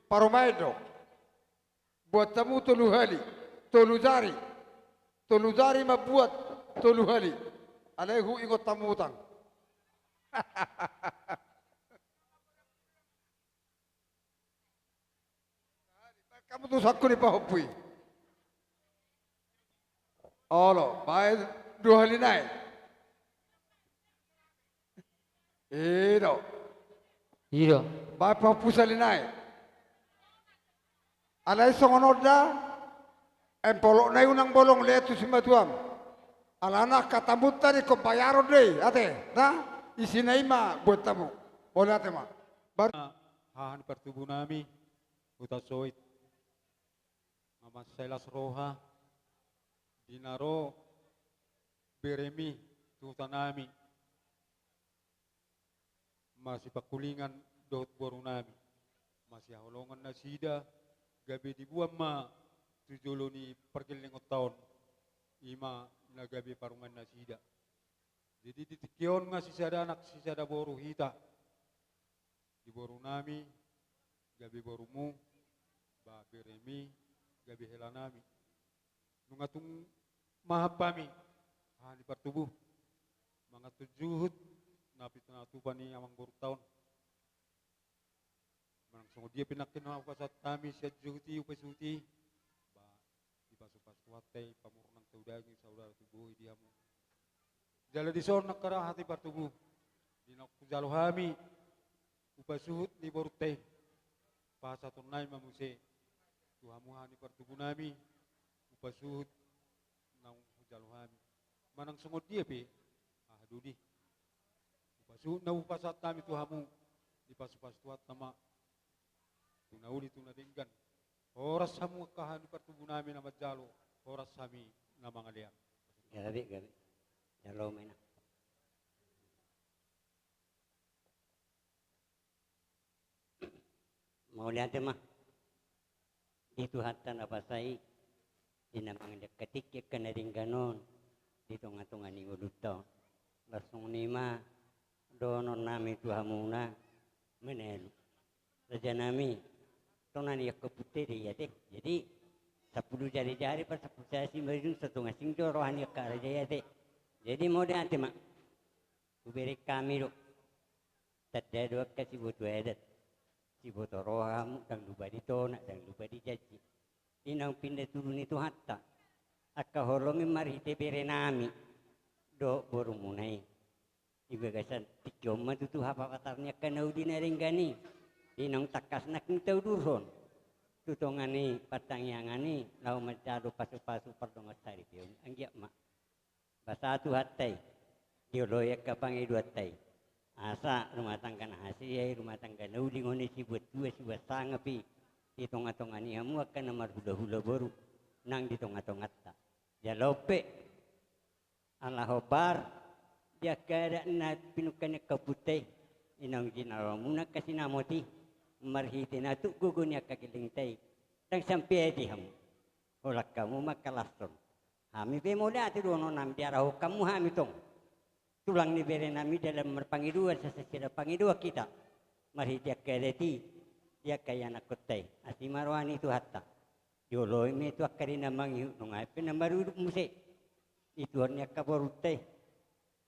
parumaen do. Buat hamu tolu hali, tolu jari, tolu jari mambuat tolu hali. Alai huingot hamu utang. Baen hamu tu sangku ni pahompu i. Olo, baen dua hali nai. I do. I do. Baen pahompu sahali nai. Alai songon on da, empolok nai unang bolong, lean tu simatuam. Alana angka tamunta ingkon bayaron do i, ate, na? Isina i ma buat hamu. Mauliate ma. Bar- Haha ni partubu nami, Huta Soit. Mamansai las roha, di na ro beremi tu huta nami. Masipangkulingan dohot boru nami. Masihaholongan nasida, gabe diboan ma tu jolo ni pargellengonta on, i ma na gabe parumaen nasida. Jadi di tingki on nga sisada anak sisada boru hita. Di boru nami, gabe borumu, ba beremi, gabe hela nami. Nunga tung mahap hami, haha ni partubu, mangantup juhut na pinatupa ni amangborunta on. Manang songon dia pe nangkin na hupasahat hami sian juhut i, hupasuhut i, ba dipasupasu Tuhanta i pamurnang tu daging, saudara tu bohi di hamu. Jala dison nangkin haha ni partubu, di na hujalo hami, hupasuhut ni borunta i, pasahaton nai ma muse tu hamu haha ni partubu nami, hupasuhut naung hujalo hami. Manang songon dia pe, aha do di. Hupasuhut na hupasahat hami tu hamu, dipasupasu Tuhanta ma. Tu na uli tu na denggan. Horas hamu angka haha ni partubu nami na manjalo, horas hami na mangalean. Gabe, gabe. Jalo ma inang. Mauliate ma di Tuhanta na pasa i, di na mangalehon tingki angka na denggan on di tonga-tonga ni ngolunta on. Laos songon i ma dohonon nami tu hamuna, Manalu. Raja nami, tona ni angka punta i do i ate. Jadi sampulu jari-jari, pasampulu simarujung, satonga sing do roha ni angka raja i ate. Jadi mauliate ma. Hubereng hami do. Tanda do angka siboto adat, siboto roha hamu, ndang lupa di tona, ndang lupa di janji. di naung pinda tubu ni Tuhanta, angka holong i marhite berenami dohot borumuna i. Di bagasan tingki on ma tutu hapapatar ni angka na uli na denggan i, di naung tangkas nangkin taudurhon tu tonga ni partangiangan i laho manjalo pasupasu pardongan saripeon. Anggiat ma basa Tuhanta i, dioloi angka pangidoanta i, asa rumah tangga na hasea i, rumah tangga na uli, ngoni sibuat tua sibuat sangap i, di tongatonga ni hamu angka na marhulahula boru nang di tongatonganta. Jala on pe, ala hombar di angka adat na pinungka ni angka ompunta i, i naung jinalomuna angka sinamot i, marhite na tuk gogo ni angka gellengta i, ndang sampe ate hamu. Holan hamu ma angka lashon. Hami pe mauliate dohononnami, diarahon hamu hami tong, tulang ni berenami, dalan marpangidoan, sasada pangidoan hita marhite angka adat i di angka ianakhonta i. Asi ma roha ni Tuhanta, dioloi ma i tu angka ari na mangihut, nunga pe na marudut muse. Ituhon ni angka borunta i,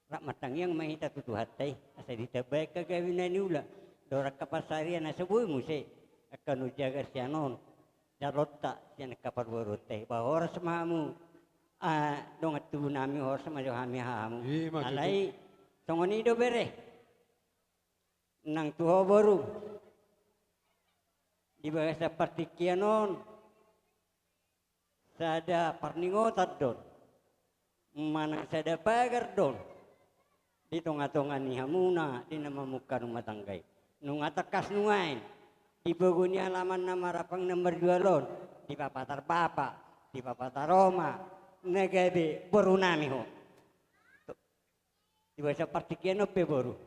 rap martangiang ma hita tu Tuhanta i, asa ditambai angka gabe na niula dohot angka pansarian, asa boi muse angka na umjagar sian on jaloonta sian angka parboruonta i. Ba horas ma hamu, ah, dongan tubunami, horas ma jo hami hahamu. I ma tutu. Alai songon i do bere, nang tu ho boru, di bagasan partingkian on, sada parningotan do on manang sada pagar do on di tongatonga ni hamuna, di na mamungka rumah tangga i. Nunga tangkas nuaeng, di pogu ni alaman na marapang na marjual on, dipapatar bapa, dipapatar oma, na gabe borunami ho. Di bagasan partingkian on pe boru,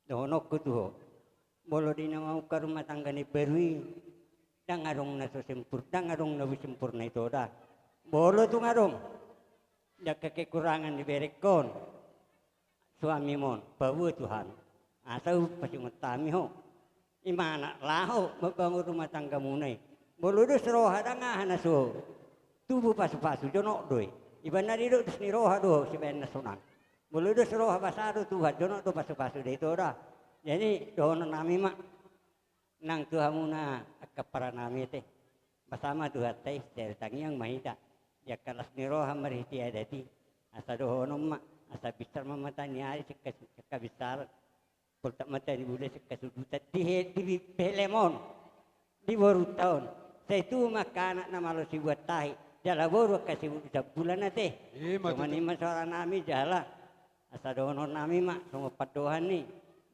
dohononku tu ho, molo di na mamungka rumah tangga na imbaru i, ndang adong na so sempur-, ndang adong na boi sempurna ito da. Molo tung adong di angka kekurangan ni berengkon, suamim on, paboa tu hami, asa hupasingot hami ho. I ma na laho mambangun rumah tanggamuna i. Molo dos roha, ndang aha na so tubu pasupasu, jonok do i. Iba na didok dos ni roha do ho sibaen na sonang. Molo dos roha, basa do Tuhan, jonok do pasupasu da ito da. Jadi dohononnami ma nang tu hamuna angka paranami ate, basa ma Tuhanta i, sada tangiang ma hita di angka las ni roha marhite adat i. Asa dohonon ma, asa binsar ma mata ni ari sian angka, sian angka binsaran, poltak mata ni bulan sian angka sundutan di he-, di pe-, pehelem on, di borunta on. Sai tubu ma angka anak na malo sibuat tahi, jala boru angka sibuat bulan ate. I ma tutu. Songon i ma soaranami jala asa dohononnami ma songon pandohan ni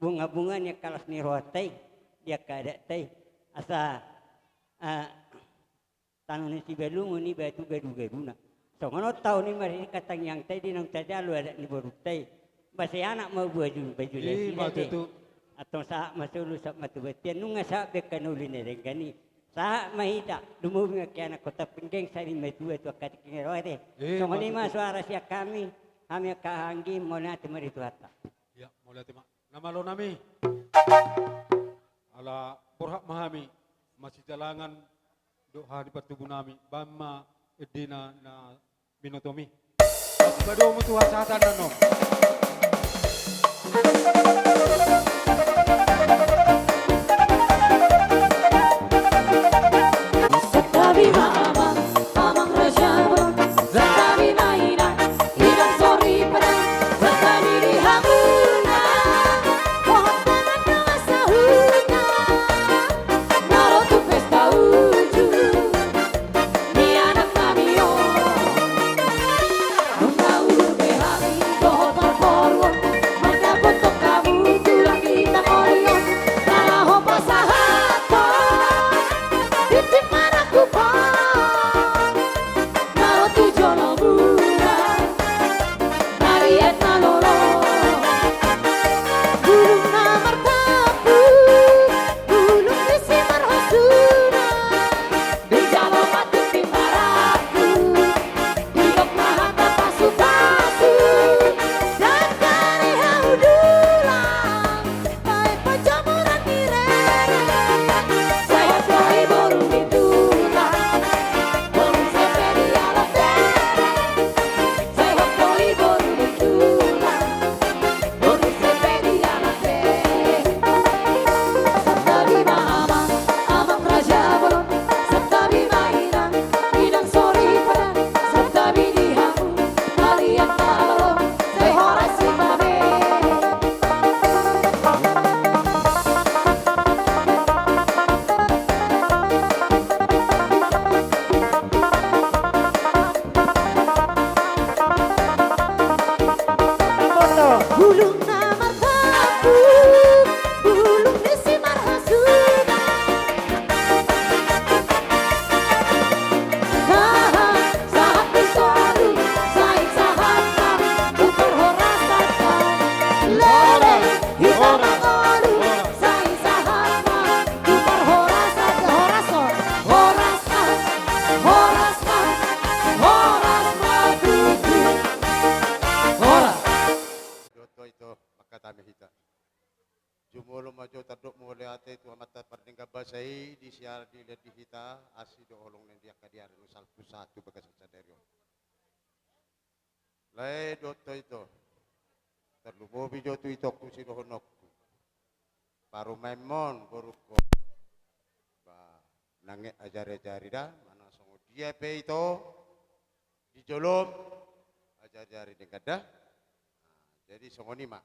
bungabunga ni angka las ni rohanta i di angka adatta i. Asa, ah, tano ni sibalungun i batu gadugaduna. Songon on taon i marhite angka tangiangta i di naung tajalo adat ni borunta i. Ba sai anak ma baju, baju. I ma tutu. Antong sahat ma solu, sahat ma tu bontean, nunga sahat be angka na uli na denggan i. Sahat ma hita, lumobi ma angka ianakhonta, penggeng sari matua tu angka tingki ni roha ate. I ma tutu. Songon i ma soara sian hami, hami angka hahaanggi, mauliate ma di Tuhanta. Ia, mauliate ma. Na malonami. Ala borhat ma hami masijalangan dohot hadipa tubunami, baen ma endena na binotomi. Padomu tu hasahatan na non. Santabi ma amang, amang raja on. Santabi ma inang, inang soripada. Santabi di hamuna, dohot dongan na sahuta, na ro tu pesta uju ni anaknami on. Nunga uhur be hami dohot parboruon, mandapothon hamu tulang ni Di siar di liat di hita, asi do holong na di angka di ari na salpu satu bagasan sadari on. Lae dohot ito. Tarlumobi jo tu itongku sidohononku. Parumaenmon borungkon. Ba, nang e ajari-ajari da, manang songon dia pe ito. Di jolom, ajari-ajari denggan da. Nah, jadi songon i ma.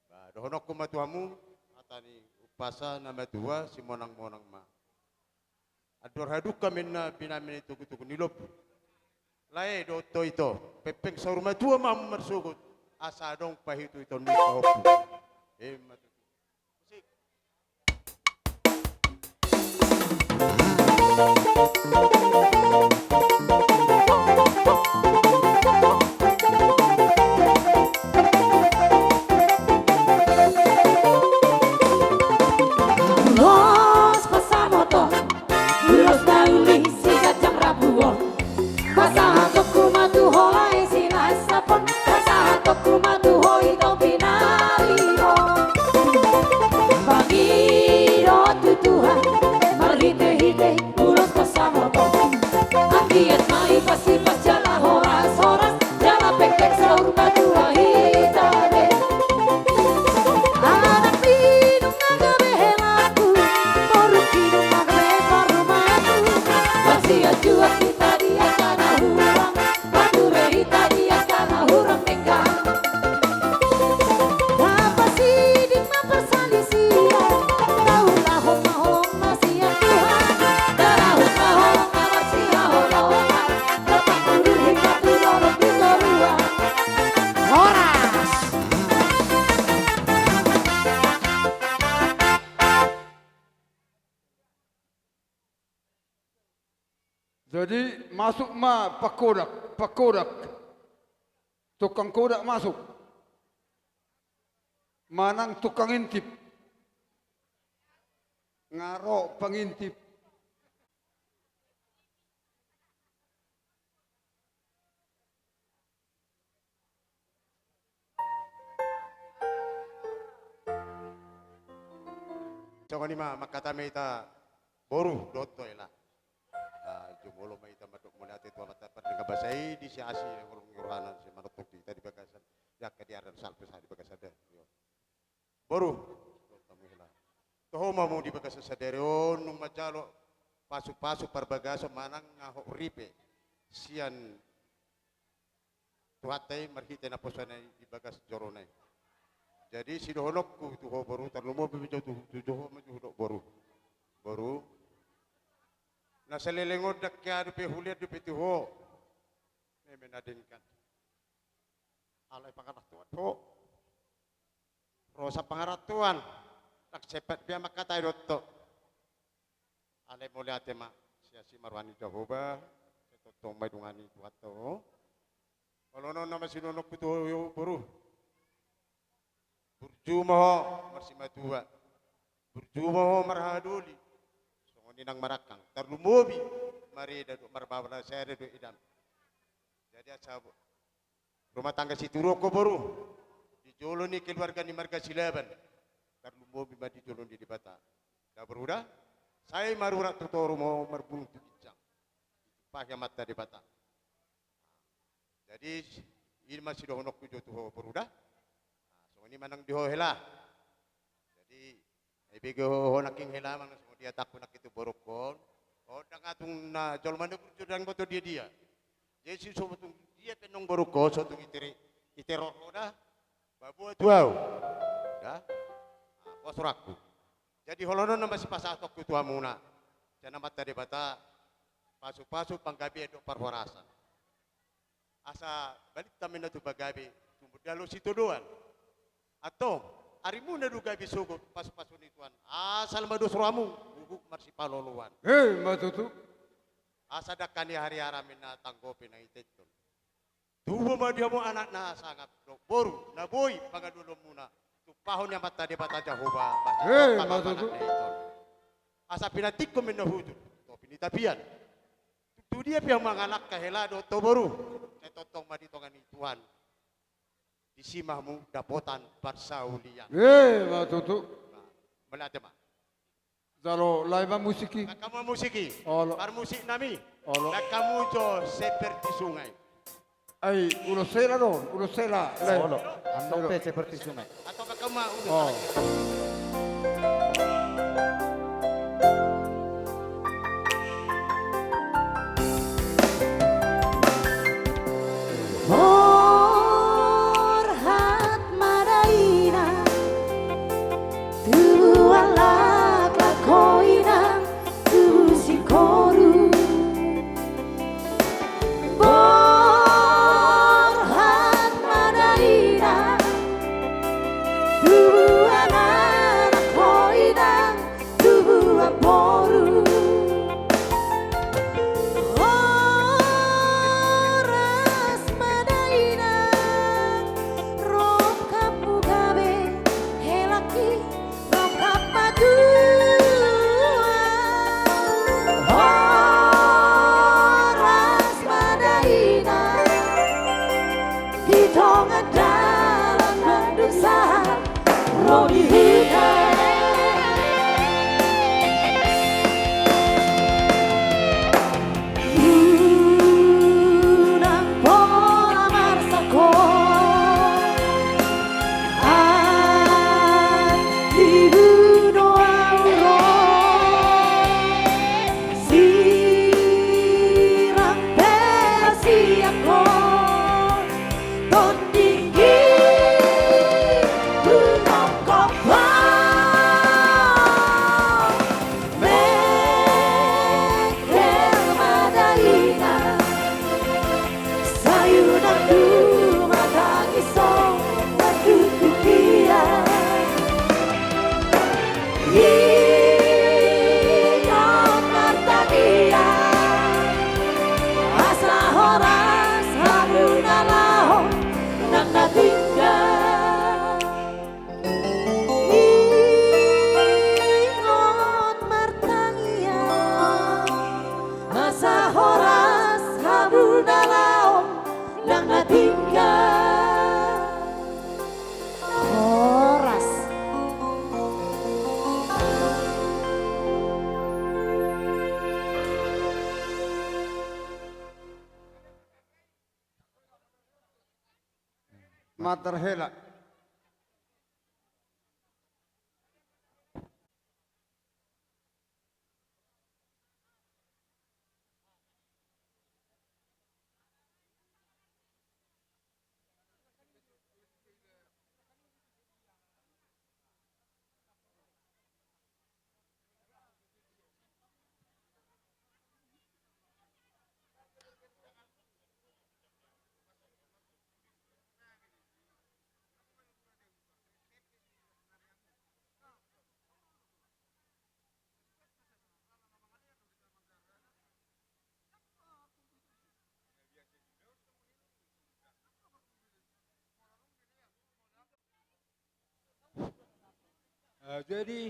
Ba, dohononku ma tu hamu, hata ni umpasa na matua, simonang-monang ma. Andor hadungka ma inna binahen ni togu-togu ni lombu. Lae dohot ito, pengpeng saur matua ma hamu marsogot, asa adong pahitu-hituon ni pahompu. Emma tutu. Musik. Ulos pasamoton, ulos na uli siganjang rambu on. Pasahatonku ma tu ho lae Silahisapon, pasahatonku ma tu ho ito pinaribot. Pangido tu Tuhan marhite-hite ulos pasamoton. Anggiat ma ipas-ipas jala horas-horas, jala pengpeng saur matua hita be. Anak ni nunga gabe helaku, boru ni nunga gabe parumaenku. Marsianjuan hita di angka na hurang, marture hita di angka na hurang denggan. Napasiding ma parsalisian, taulahon ma holong na sian Tuhan. Taulahon ma holong na marsihaholongan, tapakuruhi ma tu dolok di toruan. Horas. Jadi, masuk ma pangkodak, pangkodak. Tukang kodak masuk. Manang tukang intip. Nga ro pangintip. Songon i ma, mangkatai ma hita boru dohot hela. Ah, jumolo ma hita mandok mauliate tu Amanta pardenggan basa i, di si asi holong ni rohana, si manongtong di hita di bagasan, di angka di ari na salpu sahali di bagasan da. Boru, dohot hamu hela. Toho ma hamu di bagasan sadari on, nunga manjalo pasu-pasu parbagason manang nga hot ripe sian Tuhanta i marhite naposona i di bagas jorona i. Jadi sidohononku tu ho boru, tarlumobi ma jo tu, tu ho ma jo hudok boru. Boru. Na saleleng on ndang hea dope hulean dope tu ho. Meme na denggan. Alai pangarantoan ho. Rosa pangarantoan. Ndang sempat be au mangkatai dohot ho. Alai mauliate ma, siasi ma roha ni Jahowa, sai tongtong ma didongani Tuhanta ho. Olo, on nama sidohononku tu ho boru. Burju ma ho marsimatua. Burju ma ho marhadoli. Songon i nang marangkang. Tarlumobi mareda dohot marbaba na sada do edam. Jadi asa rumah tangga situruon ho boru. Di jolo ni keluarga ni marga Silaban. Tarlumobi ma di jolo ni Debata. Da boru da. Sai marurat tu toru ma ho marbulung tu ginjang. Ditumpahi Amanta Debata. Jadi i ma sidohononku jo tu ho boru da. Nah, songon i ma nang di ho hela. Jadi Ai bege ho, ho nangkin hela manang songon dia tangku nangkin tu borungkon. Ho ndang atung na jolma na burju ndang boto dia-dia. Jadi so tung dia pe nang borungkon, so tung ite, ite ro ho da. Baboa tu au. Da. Nah, pos rohangku. Jadi holong on nama sipasahatonku tu hamuna. Sian Amanta Debata pasu-pasu panggabean dohot parhorasan. Asa balintang ma inna tu pagabe, tumundalhon sitadoan. Antong, arimuna do gabe sogot pasu-pasu ni Tuhan. Asal ma dos rohamu, huhut marsipaloloan. Emma tutu. Asa dangka ni hariara ma inna tanggope na i tentol. Tubu ma di hamu anak na sangap dohot boru na boi pangalualonmuna. Tumpahon ni Amanta Debata Jahowa. Emma tutu. Asa pinantikkon ma inna hutu topi ni tapian. Tu dia pe hamu mangalangka hela dohot ho boru, sai tongtong ma ditongani Tuhan. Disi ma hamu dapotan parsaulian. Emma tutu. Nah, mauliate ma. Jalo lae ma musik i. Baen hamu ma musik i. Olo. Parmusik nami. Olo. Baen hamu jo Seperti Sungai. Ai, ulos hela do, ulos hela. Lae. Olo. Annon pe Seperti Sungai. Atau baen hamu ma ulos. Oh. Borhat ma dainang, tubuan laklak ho inang, tubu singkoru. Borhat ma dainang, tubuan anak ho inang, tubuan boru. Horas ma dainang, rongkapmu gabe, helangki rongkap ma tulang. Horas ma dainang, di tonga dalan mandung sahat ro di huta. Unang pola marsakkon, ai dibuno au ro. Sirang pe siangkon, tondingki tu nongkop. Mengkel ma dainang, sai unang duma tangis on, mandutung ia. Ingot martangiang, asa horas hamu na laho nang na tinggal. Ingot martangiang, asa horas hamu na laho nang na tinggal. Horas. Matar hela. Eh, jadi,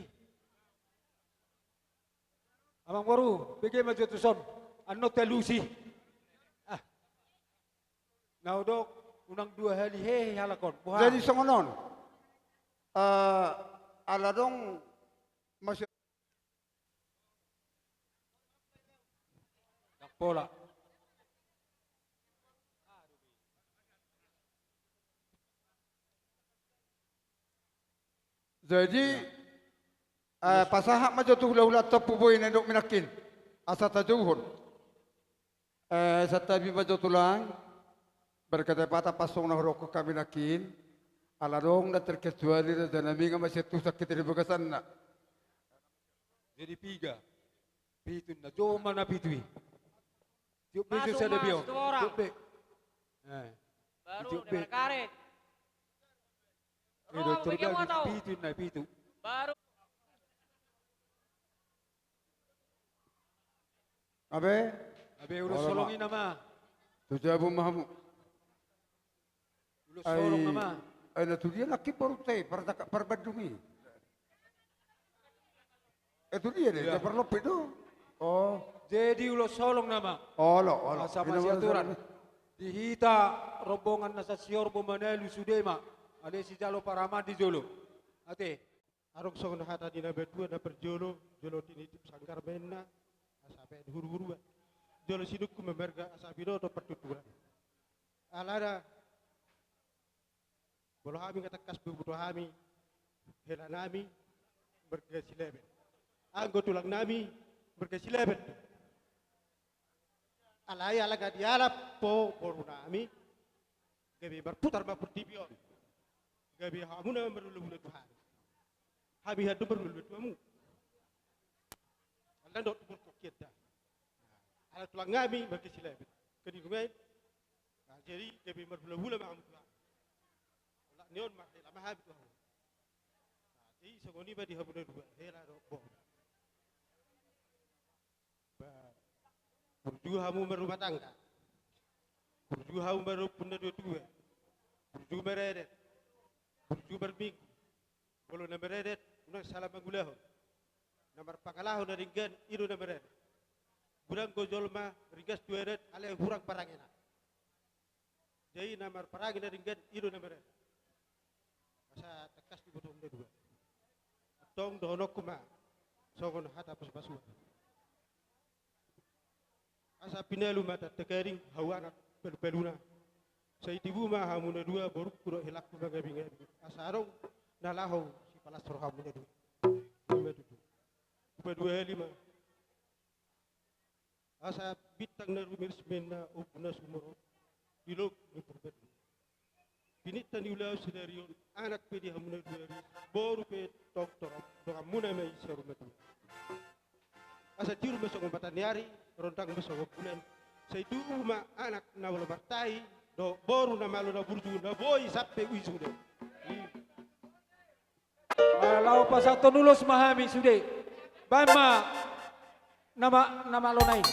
amang boru, bege ma jo tuson, annon talusi. Ah. Na hudok, unang dua hali hehe halak on. Boha? Jadi songon on. Eh, ala dong masih Ndang pola. Jadi, eh, pasahat ma jo tu hulahula tompu boi na nidok nangkin. Asa tajouhon. Eh, santabi ma jo tulang. Berkata patah pasong na hudokhon hami nangkin. Ala dong na terkecuali raja nami nga masian tusan hita di bagasanna. Jadi piga. Pitu na, jo ma na pitu i. Tiop be jo sada be on. Tiop be. Eh. Baru tiop be. Karet. Eh, dokter Bagus, pitu na, pitu. Baru. Abe? Abe, ulos holong i nama. Tu jabu ma hamu. Ulos holong nama. Ai, na tu dia nangkin boru te, par, par Bandung i. Eh, tu dia deh, dia parlompit do. Oh. Jadi ulos holong nama. Olo, olo. Asa masiaturan. Di hita rombongan na sasior bo manalu sude ma. Ale sijalo paraman di jolo. Ate. Adong songon hata ni na matua na parjolo, jolo tinitip sanggar ma inna, asa baen huru-huruan. Jolo sinungkun ma marga asa binoto partuturan. Alana, molo hami nga tangkas boto hami, hela nami marga Silaban. Anggo tulang nami marga Silaban do. Alai ala nga dialap ho boru nami, gabe marputar ma portibi on. Gabe hamuna marhulahula tu hami. Hami haduan marhulahula tu hamu. Ala ndok tu borngkok hian da. Ala tulang nami marga Silaban. Kan i do ma i. Nah, jadi gabe marhulahula ma hamu tu hami. Olat ni on marhela ma hami tu hamu. Nah, jadi songon i ma di hamu na dua, hela dohot boru. Ba, burju hamu marrumah tangga. Burju hamu marompu na dua-dua. Burju maredet. Burju marminggu. Molo na maredet, unang sala mangulahon. Na marpangalaho na denggan, i do na maredet. Godang do jolma ringgas tu adat, alai hurang barangena. Jadi na marparange na denggan, i do na maredet. Asa tangkas diboto hamu na dua. Antong dohononku ma songon hata pasu-pasuan. Asa pinalu ma tantagaring hau anak palu-paluna. Sai tibu ma hamu na dua borungku dohot helangku mangabing-abing. Asa adong na laho sipalas rohamu na dua. Ima tutu. Paduahali ma. Asa bintang na rumiris ma inna, ombun na sumorop di lok ni Purbatua. Pininta ni ulaon sadari on, anak pe di hamu na dua ris, boru pe tong torop, donganmuna ma i saur matua. Asa tiur ma songon mata ni ari, rondang ma songon bulan. Sai tubu ma anak na malo martahi, dohot boru na malo na burju, na boi sampe i sude. Ah, laho pasahathon ulos ma hami sude. Baen ma nama, nama lona i.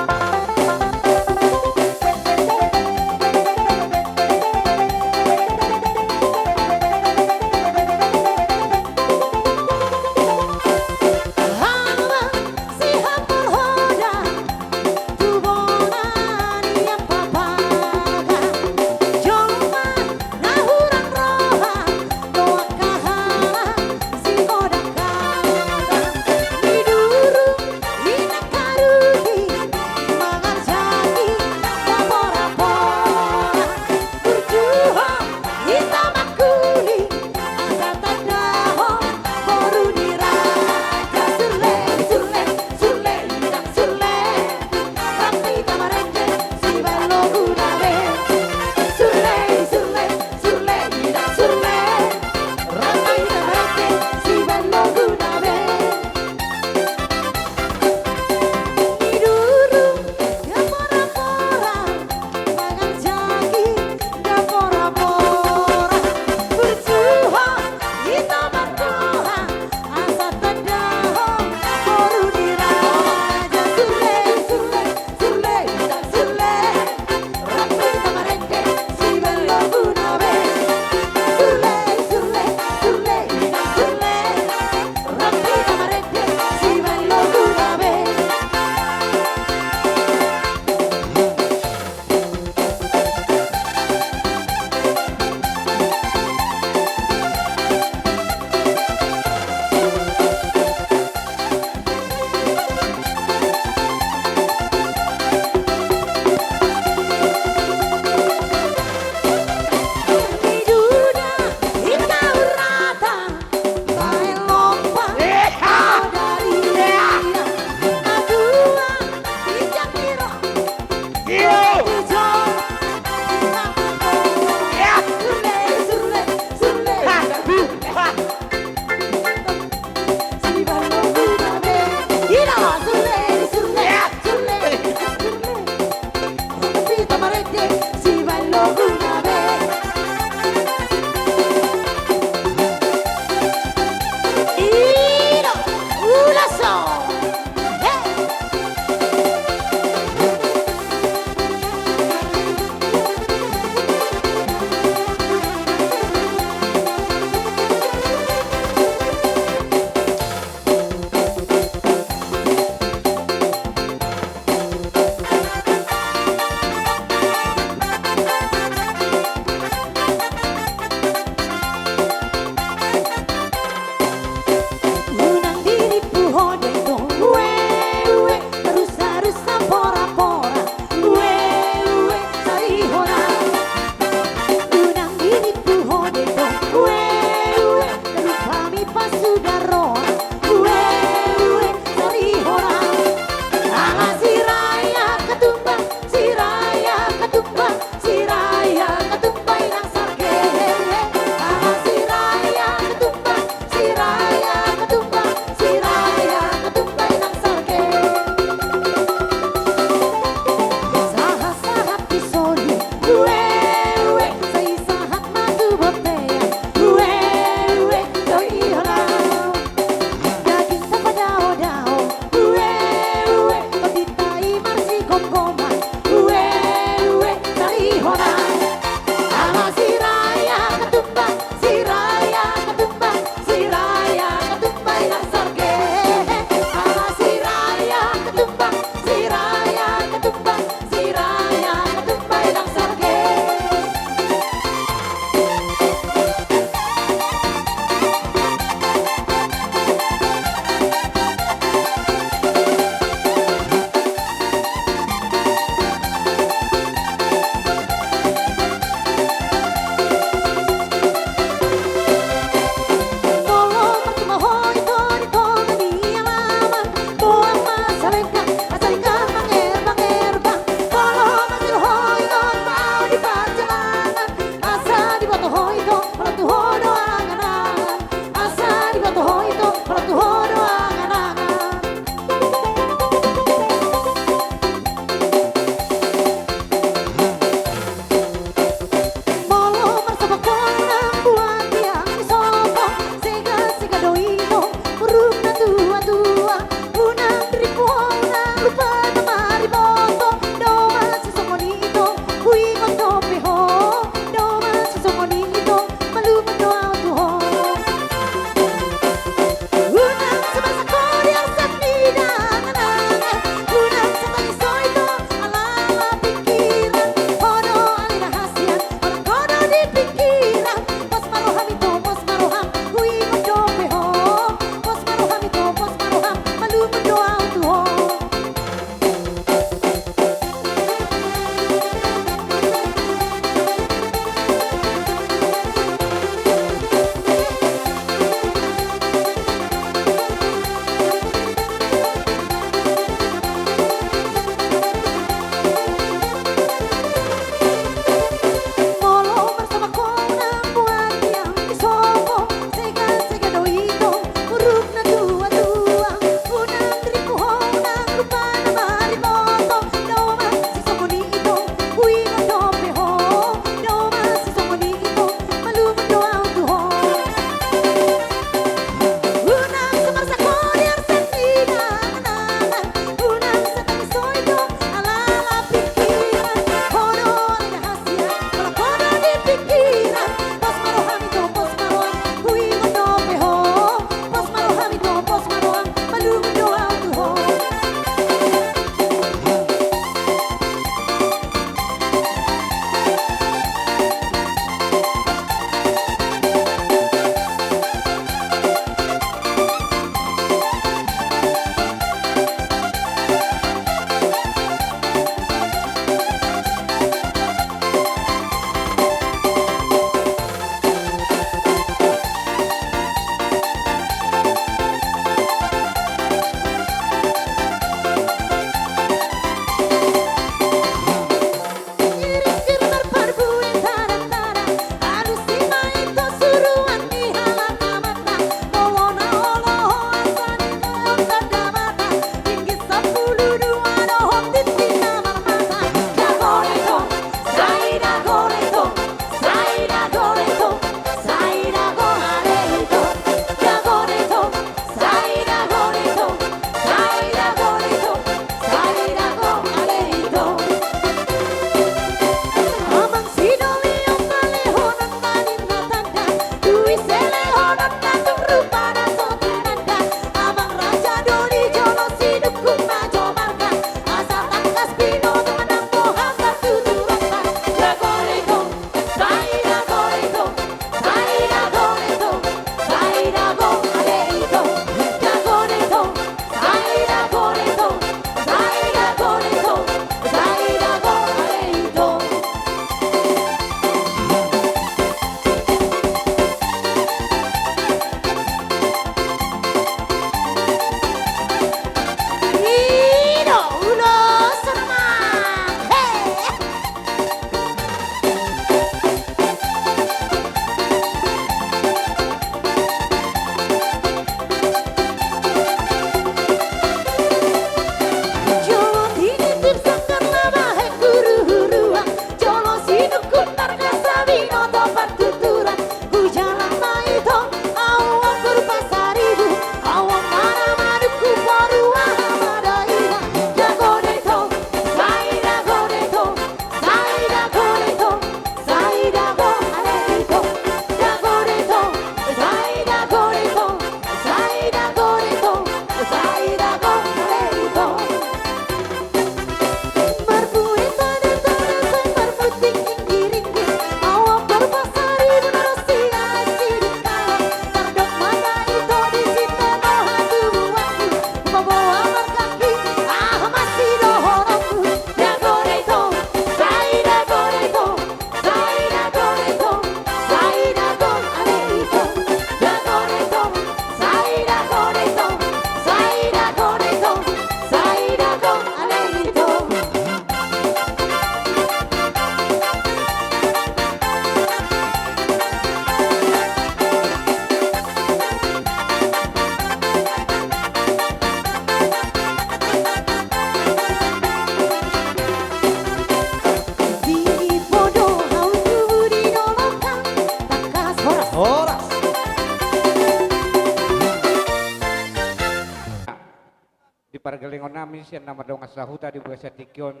di pargellengon nami sian na mardongan sahuta di bagasan tingki on,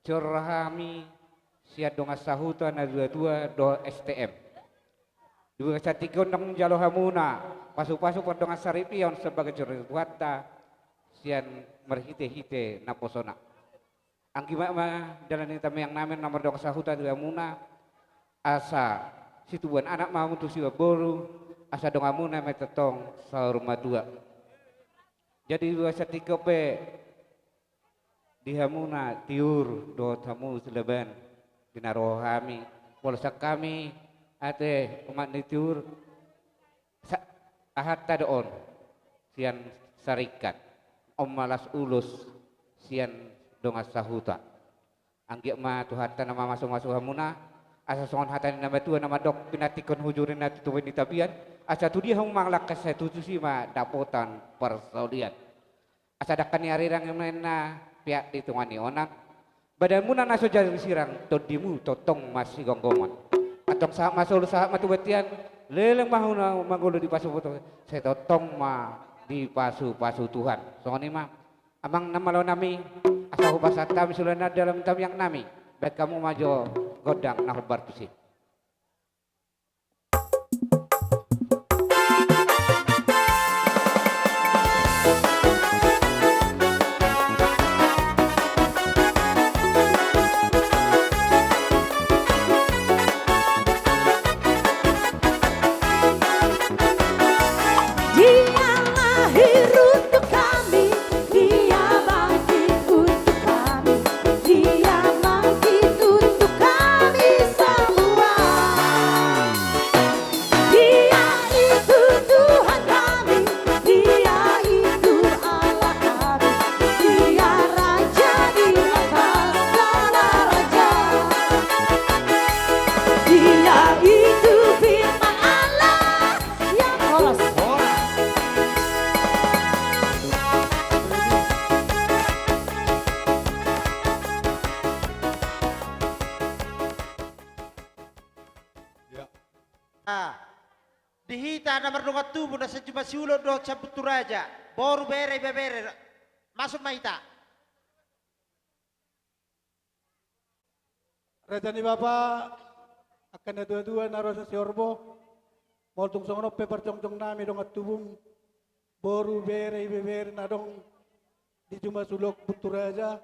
sian roha hami sian dongan sahuta na dua-dua dohot S T M. Di bagasan tingki on naung manjalo hamuna pasu-pasu pardongan saripeon sian bagas ni roha ni Tuhanta sian marhite-hite naposona. Anggiat ma dalan ni tamiang nami na mardongan sahuta di hamuna, asa situbuan anak ma hamu tu situbuan boru, asa donganmuna ma i tongtong saur matua. Jadi di bagasan tingki on pe di hamuna tiur dohot hamu Silaban, di na ro hami, pola sian hami ate umat ni tiur, sa-, ahanta do on sian saringkat, on ma las ulos sian dongan sahuta. Anggiat ma Tuhanta na mamasu-masu hamuna, asa songon hata ni na matua na mandok: Pinantikhon hujur inna tu topi ni tapian, asa tu dia hamu mangalangka sai tusi ma dapotan parsaulian. Asa dangka ni arirang ma inna peak di tonga ni onan, badanmuna na so jadi sirang, tondimu tongtong marsigomgoman. Antong sahat ma solu sahat ma tu bontean, leleng ma hamu na mangolu di pasu-pasu, sai tongtong ma dipasu-pasu Tuhan. Songon i ma, amang na malo nami, asa hupasahat hami sian dalan ni tamiang nami, baen hamu ma jo gondang na hombar tusi. Dia lahir untuk kami, Dia bangkit untuk kami, Dia bangkit untuk kami semua. Dia itu Tuhan kami, Dia itu Allah kami, Dia Raja di atas segala raja. Dia itu Firman Allah yang horas. Ya. Ah, di hita na mardongan tubu, na sian jumadi siulok dohot sian Bunturaja, boru, bere, ibebere, masuk ma hita. Raja ni bapa, angka na tua-tua na ro sian Siorbo, molo tung songon on pe parjongjong nami dongan tubum, boru, bere, ibebere na adong di jumadi siulok Bunturaja,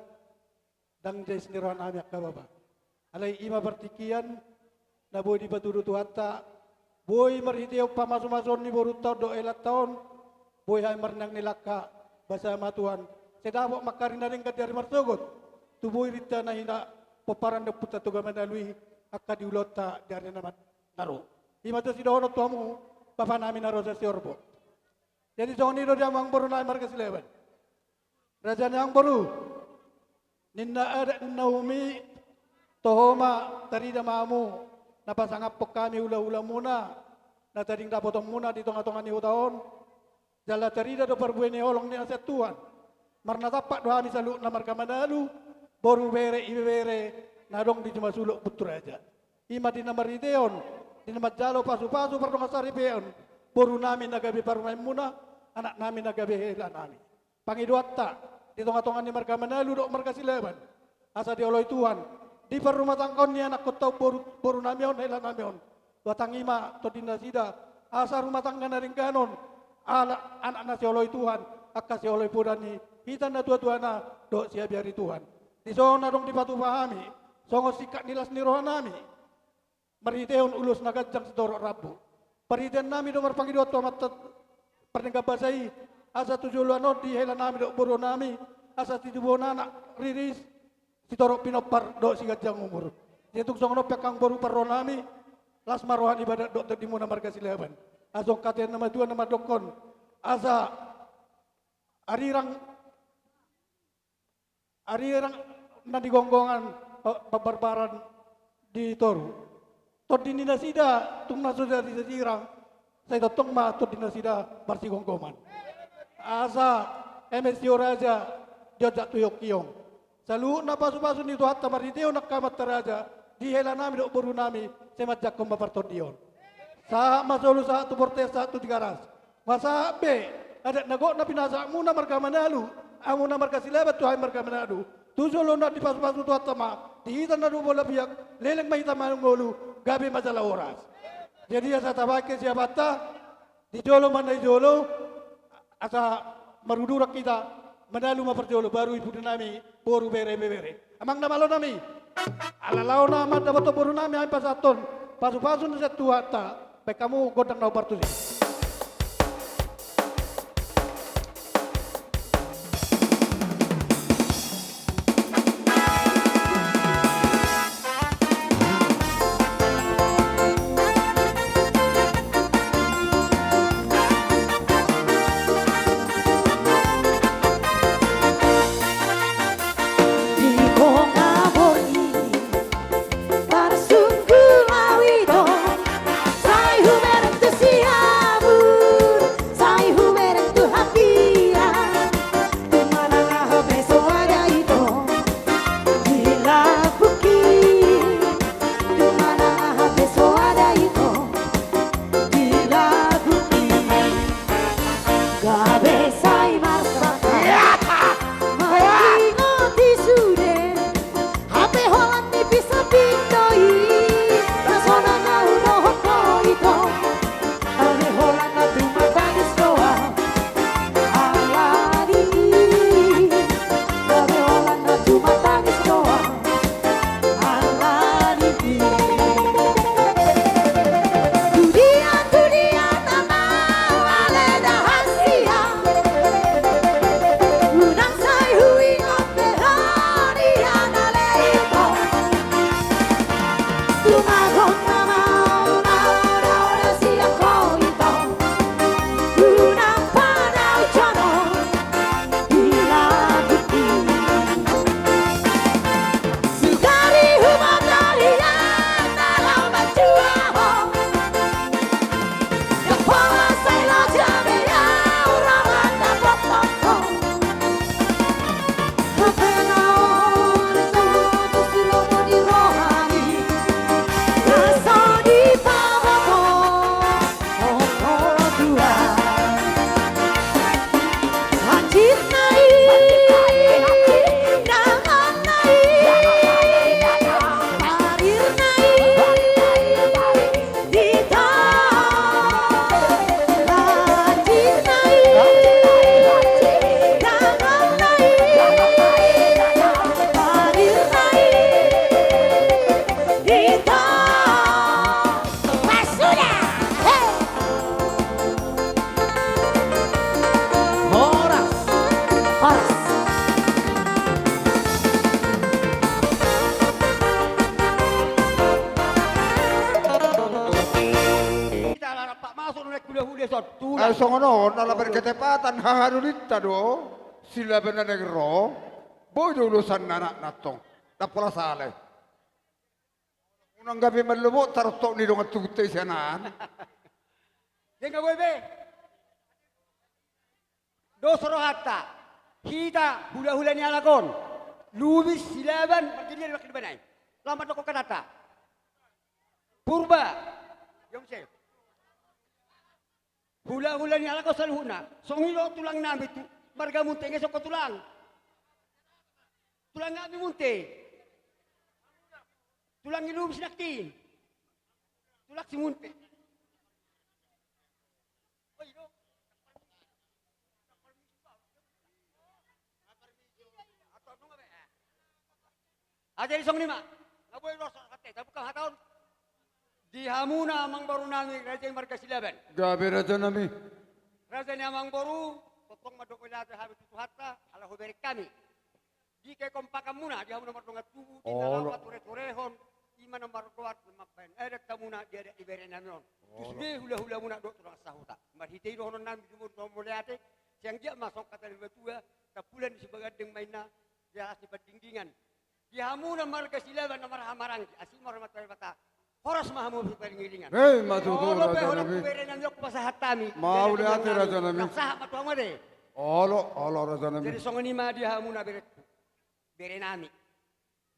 ndang jais ni roha nami angka bapa. Alai i ma partingkian na boi dipatudu Tuhanta, boi marhitehon pamasumasuon ni borunta on dohot helanta on, boi hami marninang ni langka, basa ma Tuhan, sai dapot ma angka ari na denggan di ari marsogot, tubu i rinta na hinapomparan ni Ompunta Toga Manalu i, angka di ulaonta di ari na man-, na ro. I ma tusi dohonon tu hamu, bapa nami na ro sian Siorbo. Jadi songon i do di hamu amangboru nami marga Silaban. Raja ni amangboru, ninna adat ni na umum i, toho ma tarida ma hamu na pasangaphon hami hulahulamuna na tading dapotonmuna di tongatonga ni huta on, jala tarida do parbue ni holong ni na sian Tuhan. Marnatampak do hami saluhutna marga Manalu, boru, bere, ibebere na adong di jumadi siulok Bunturaja. I ma di na marhitehon di na manjalo pasupasu pardongansaripeon boru nami na gabe parumaenmuna, anak nami na gabe hela nami. Pangidoanta di tongatonga ni marga Manalu dohot marga Silaban, asa dioloi Tuhan di parrumatanggaon ni anakkonta on, boru, boru nami on, hela nami on. Huhatanggi ma tondi nasida asa rumah tangga na denggan on, ala anak na sioloi Tuhan, angka sioloi poda ni hita na tuatuana dohot siabiari Tuhan. Dison adong dipatupa hami songon singkat ni las ni roha nami, marhitehon ulos na ganjang sitorop rambu. Parhitean nami do marpangidoan tu Amanta Pardenggan Basa i, asa tu joloan on di hela nami dohot boru nami, asa situbuhon anak riris, sitorop pinompar dohot siganjang umur. Jadi tung songon on pe angka amangboru parro nami, las ma roha ni badan dohot tondimuna marga Silaban. Asa songon hata ni na matua na mandokkon, asa arirang, arirang na di gonggongan, eh, parbarbaran di toru. Tondi ni nasida tung na so jadi sirang, sai tongtong ma tondi nasida marsigomgoman. Asa eme sio raja dionjak tu hionghiong. Saluhutna pasupasu ni Tuhanta marhitehon angka amanta raja di hela nami dohot boru nami, sai manjangkon ma partondion. Sahat ma solu, sahat tu Bortean, sahat tu Tigaras. Nga sahat be adat na gok na pinasahatmuna marga Manalu Hamuna marga Silaban tu hami marga Manado. Tu jolo na dipasupasu Tuhanta ma di hita na dua bola piak, leleng ma hita mangolu, gabe ma jala horas. Jadi asa tabahen siapanta, di jolo ma na di jolo, asa maruduran hita, manalu ma parjolo, baru ipudu nami, boru, bere, ibebere. Amang na malo nami. Ala laho na mandapothon boru nami, hami pasahathon pasupasu na sian Tuhanta, bahen hamu gondang na hombar tusi. Parsungkun au ito, sai hubereng tu siabur, sai hubereng tu hatian, tu manang aha pe soada ito di lambungki, tu manang aha pe soada ito di lambungki. Gabe sai marsangkap, maringot i sude. Hape holan ni pisa pindo i, na sonang na hudohot ho ito. Hape holan na tumatangis do au, alani i. Hape holan na tumatangis do au, alani i. Tudian, tudian, amang, ale da hasian. Unang sai huingot be ho nian ale ito. Tumagon ma au, au, au, au, sian ho ito. Unang panauthon ho di lambungki. Sugari humotori an na laho manjua ho. Ndang pola sai loja be au ro mandapothon ho. Hape na on saluhut silomo ni rohami na so dipaboto. Horas. Horas. Hita ala rampak masuk na naeng hulahula i son, tulang. Ai songon on, ala berketepatan hahadulinta do Silaban na naeng ro. Boi do ulosanna anakna antong. Ndang pola sala i. Unang gabe mallobot tarontok ni dongan tubuta i sian an. Jeng, nga boi be. Dos rohanta. Hita hulahula ni halak on. Lubis, Silaban, margilian, margilian i. Lambat do hatanta. Purba. Ia muse. Hulahula ni halak on saluhutna. Songon i do tulang nami tu marga Munte, nge songko tulang. Tulang nami Munte. Tulang ni Lubis nangkin. Tulang si Munte. Ah, jadi songon i ma. Nga boi dos rohanta, tabuka hata on. Di hamuna amangboru nami raja i marga Silaban. Gabe raja nami. Raja ni amangboru, tongtong mandok mauliate hami tu Tuhanta, ala hubereng hami. Di kekompakanmuna, di hamuna mardongan tubu, di na laho patureturehon, i ma na margoar mambahen adat hamuna di adat ni bere nami on. Tu sude hulahulamuna dohot tulang sahuta. Marhite i dohonon nami, dumenggan mauliate, sai anggiat ma songon hata ni natuatua, tampulan ni sibaganding ma inna, di alas ni pandingdingan. Di hamuna marga Silaban na marhahamaranggi, asi ma roha ni Amanta Debata. Horas ma hamu sipangiringan. Hei, ma tutu, olo pe raja nami. Holan tu bere nami on hupasahat hami. Mauliate raja nami. Ndang sahat ma tu hamu ate. Olo, olo raja nami. Jadi songon i ma di hamuna bere, bere nami.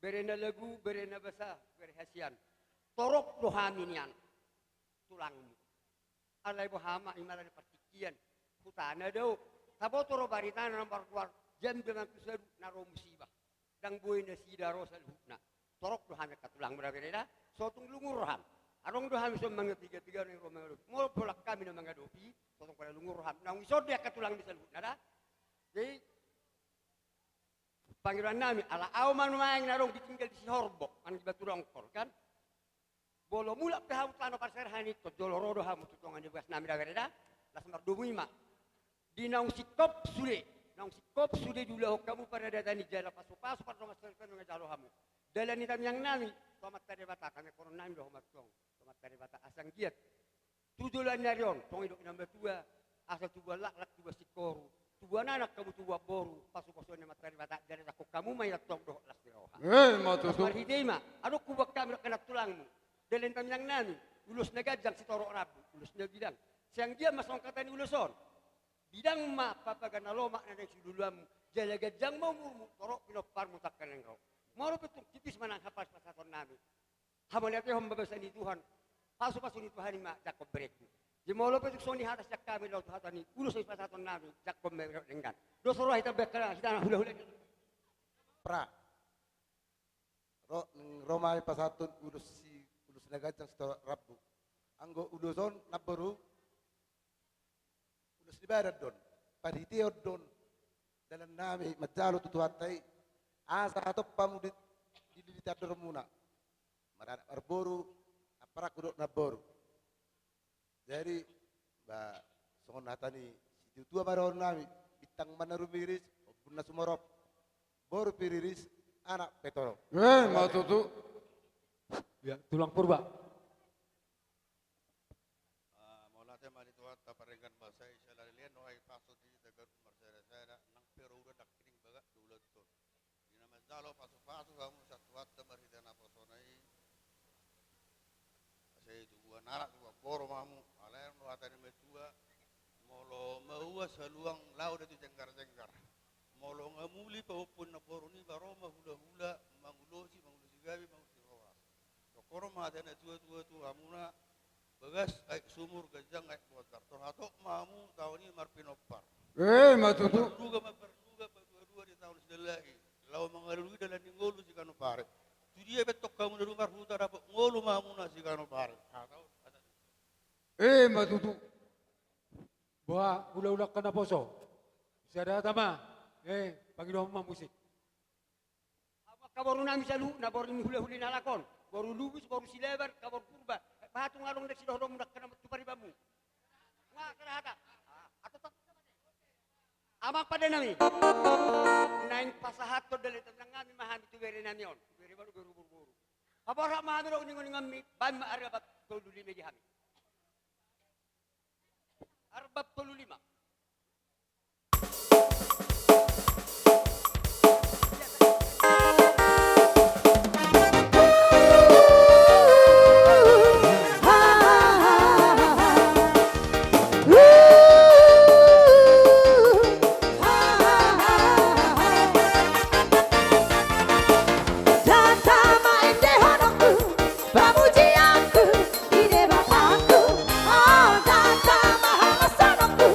Bere na lagu, bere na basa, bere hasian. Torop do hami nian tulangmu. Alai boha ma, i ma ala ni partingkian. Hutana do. Taboto ro baritana na margoar Diam do amang tu saluhutna ro musiba. Ndang boi nasida ro saluhutna. Torop do hami angka tulangmu da bere da. So tung lungun roham. Adong do hami songon mangapiga-piga naeng ro mangadopi. Molo pe holan hami na mangadopi, so tung pola lungun roham. Naung dison do angka tulangmi saluhutna da. Jadi, pangidoannami, ala ahu ma nuaeng na adong di tinggal di Sihorbo, manang di Batu Dongkol, kan? Molo mulak pe hamu tu tano parserahan i, tonjolo ro do hamu tu tonga ni bagasnami da bere da, laos mardomu i ma. Di naung singkop sude, naung singkop sude diulahon hamu paradatan i jala pasu-pasu pardongan soripan na jalo hamu. Dalan ni tangiangnami tu Amanta Debata, hami angkonon nami do hamu antong, tu Amanta Debata asa anggiat tu joloan ni ari on, tong didok inang matua, asa tubuan laklak, tubuan singkoru, tubuan anak hamu, tubuan boru, pasu-pasuon ni Amanta Debata, jala jangkon hamu ma i antong dohot las ni roha. Eh, ma tutu. Marhite i ma, adong huboan hami dohot angka tulangmu, dalan tangiangnami, ulos na ganjang sitorop rambu, ulos na bidang. Sai anggiat ma songon hata ni ulos on. Bidang ma papaga na lomak na naeng siululuanmu, jala ganjang ma umurmu, torop pinomparmu tu angka na naeng ro. Molo pe tung tipis manang hapal sipasahatonnami, hamauliatehon ma basa ni Tuhan, pasu-pasu ni Tuhan i ma jangkon berengku. Jadi molo pe tung songon i hata sian hami laho tu hata ni ulos sipasahatonnami, jangkon ma bereng denggan. Dos roha hita bahen hita na hula-hula. Pra. Ro, ro ma hami pasahathon ulos si, ulos na ganjang sitorop rambu. Anggo ulos on, namboru, ulos ni badan do on, parhiteon do on dalannami manjalo tu Tuhanta i, asa hatop hamu di, di, di, di andormuna. Maranak marboru, amparangku dohot namboru. Jadi, ba, songon hata ni situatua ma dohononnami, bintang ma na rumiris, ombun na sumorop, boru pe riris, anak pe torop. Eh, ma tutu. Ya, tulang Purba. Ah, mauliate ma di Tuhanta pardenggan basa i, saleleng nuaeng pasu di hita ganup marsada-sada, nang pe ro ula nangkining bagak do ulaonta on. Di na manjalo pasu-pasu hamu sian Tuhanta marhite naposona i. Sai tubuan anak, tubuan boru ma hamu, alai adong do hata ni matua, molo maua saluang laho do tu jenggar-jenggar. Molo nga muli pahompu ni namboru i, ba ro ma hula-hula, mangulosi, mangulosi gabe, mangulosi horas. Songon on ma hata ni natua-tua tu hamuna, bagas aek sumur, ganjang aek bontar. Tor hatop ma hamu taon i marpinompar. Eh, ma tutu. Marluga ma marluga, patua-tua di taon silalahi. Laho mangalului dalan ni ngolu siganup ari. Tu dia pe tong hamu na dumar huta, dapot ngolu ma hamuna siganup ari. Ah, tahu, ada. Eh, ma tutu. Boha, hula-hula angka naposo. Sada hata ma. Eh, pangidohon ma musik. Hamu angka borunami saluhutna, boru ni hula-hula ni halak on, boru Lubis, boru Silaban, angka boru Purba. Bahat tung adong do sidohonon muna angka na martupari bamu. Nga, sada hata. Ah, atau tak. Amang pandenami. Naeng pasahathon dalan tangiangnami ma hami tu berenami on. Tu bere baru, boru, boru, boru. Paborhat ma hami dohot uninguninganmi, baen ma arga bat tolu lima di hami. Arbat tolu lima. Datang ma ende honokku, pamujianku, di Debatangku. Oh, datang ma hamasononku,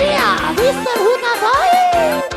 Iya, Mister Huta Toib.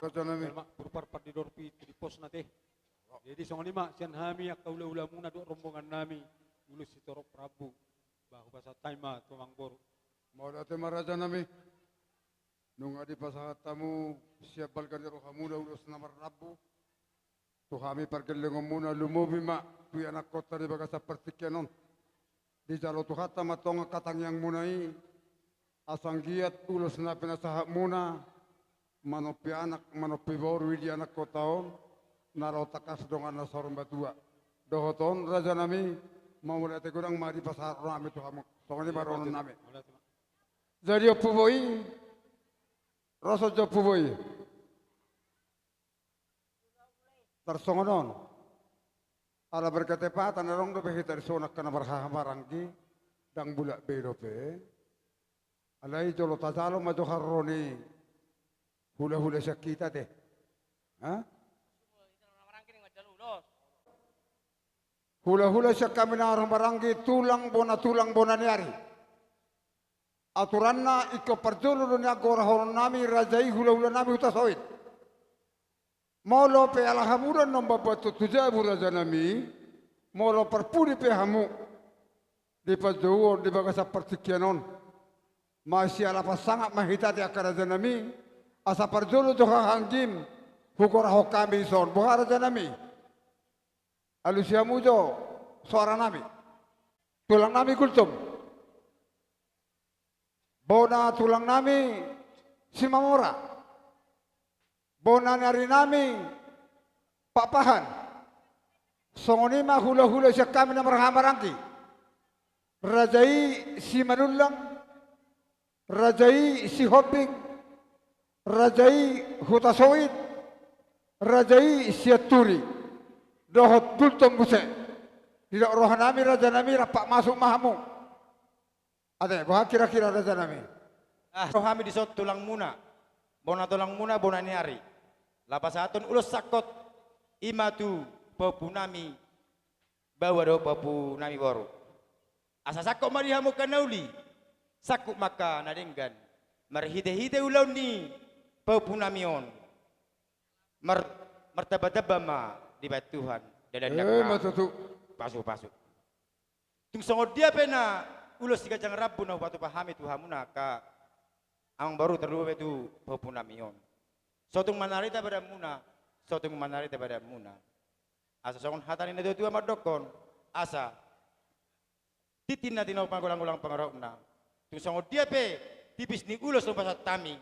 Raja nami. Ima, purpar pandidorpi tu diposna te. Jadi songon i ma sian hami angka hulahulamuna dohot rombongan nami, ulos sitorop rambu. Bah, hupasahat hami ma tu amangboru. Mauliate ma raja nami. Nunga dipasahat hamu sian balga ni rohamuna ulos na marrambu tu hami pargellengonmuna, lumobi ma tu ianakkonta di bagasan partingkian on. Dijalo Tuhanta ma antong angka tangiangmuna i, asa anggiat ulos na pinasahatmuna manompi anak, manompi boru i di ianakkonta on, na ro tangkas donganna saur matua. Dohot on raja nami, mauliate godang ma dipasahat rohanami tu hamu. Songon i ma dohonon nami. Jadi Ompu Boi, ro saja Ompu Boi. Tarsongon on. Ala berketepatan adong dope hita dison angka na marhahamaranggi, ndang mulak be dope. Alai jolo tajalo ma jo haroro ni hulahula sian hita te. Ha? Hulahula sian hami na marhahamaranggi, tulang bona, tulang bona ni ari. Aturanna ingkon parjolo do nian goarahononnami raja i hulahulanami Hutasoit. Molo pe ala hamu do annon mambantu tu jabu raja nami, molo parpudi pe hamu di panjouon di bagasan partingkian on, masialapan sangap ma hita di angka raja nami, asa parjolo jo hahaanggim, hugorahon hami dison. Boha raja nami? Alusi hamu jo soara nami. Tulang nami Gultom. Bona tulang nami Simamora. Bona ni ari nami Pakpahan. Songon i ma hulahula sian hami na marhahamaranggi. Raja i Simanullang, raja i Sihombing, raja i Hutasoit, raja i Sianturi, dohot Gultom muse. Didok roha nami raja nami, rap masuk ma hamu. Ate, boha kira-kira raja nami? Ah, ro hami dison tulangmuna, bona tulangmuna, bona ni ari. Laho pasahathon ulos sangkot i ma tu pahompu nami baoa dohot pahompu nami boru. Asa sangkot ma di hamu angka na uli, sangkot ma angka na denggan, marhite-hite ulaon ni pahompu nami on. Mar-, martamba-tamba ma dibahen Tuhan dalan na, eh, ma tutu, pasu-pasu. Tung songon dia pe na ulos siganjang rambu na hupatupa hami tu hamuna angka amang boru, tarlumobi pe tu pahompu nami on. So tung manarita badanmuna, so tung manarita badanmuna. Asa songon hata ni natua-tua mandokkon, asa tintin na tinopa, golang-golang pangarahutna. Tung songon dia pe tipis ni ulos na hupasahat hami,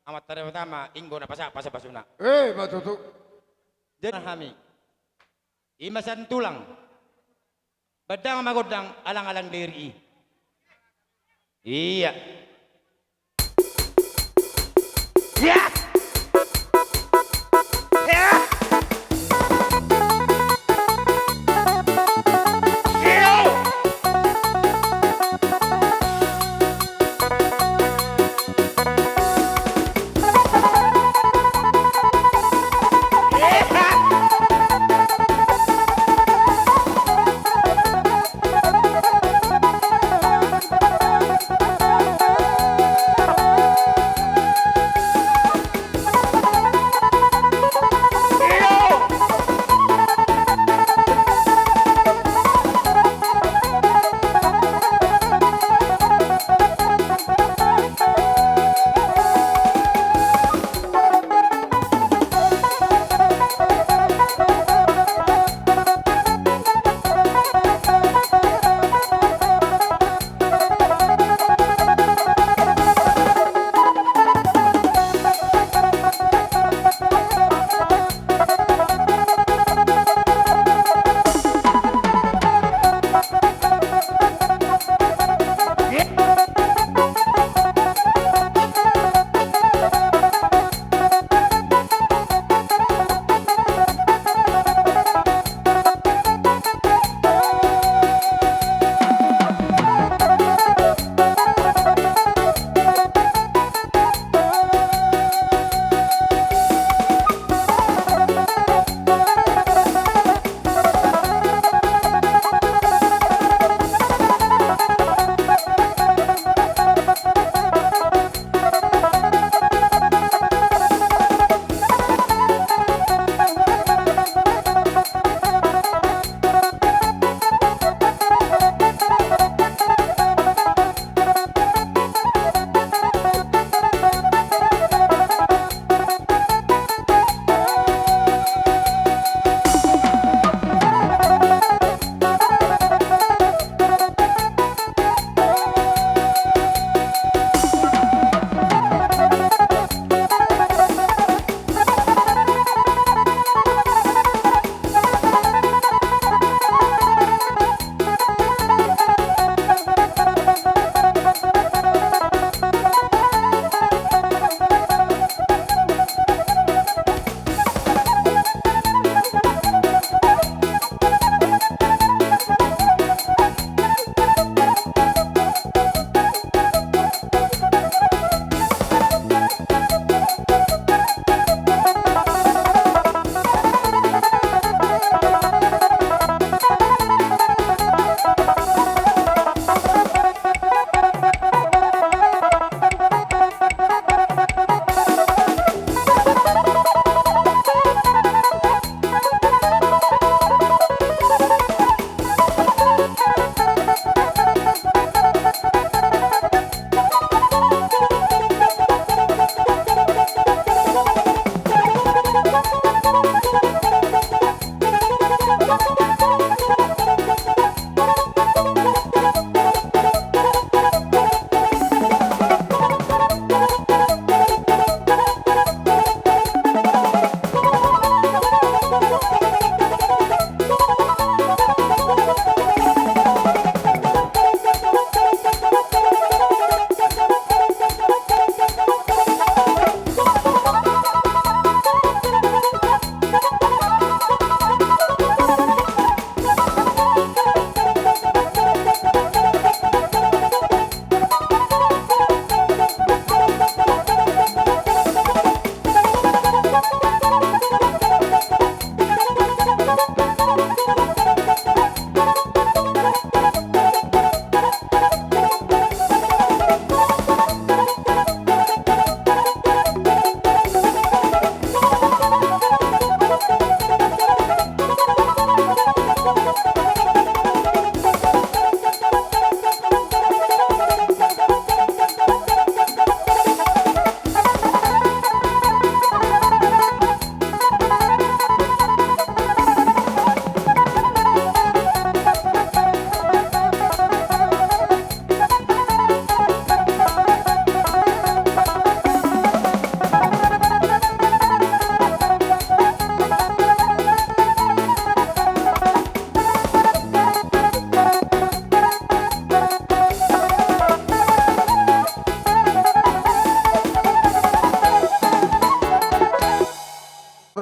Amanta Debata ma inggo na pasahat pasupasu-pasuna. Eh, ma tutu. Jadi hami, i ma sian tulang. Bandang ma gondang, alang-alang diri i. Iya. Iya. Iya. Iya.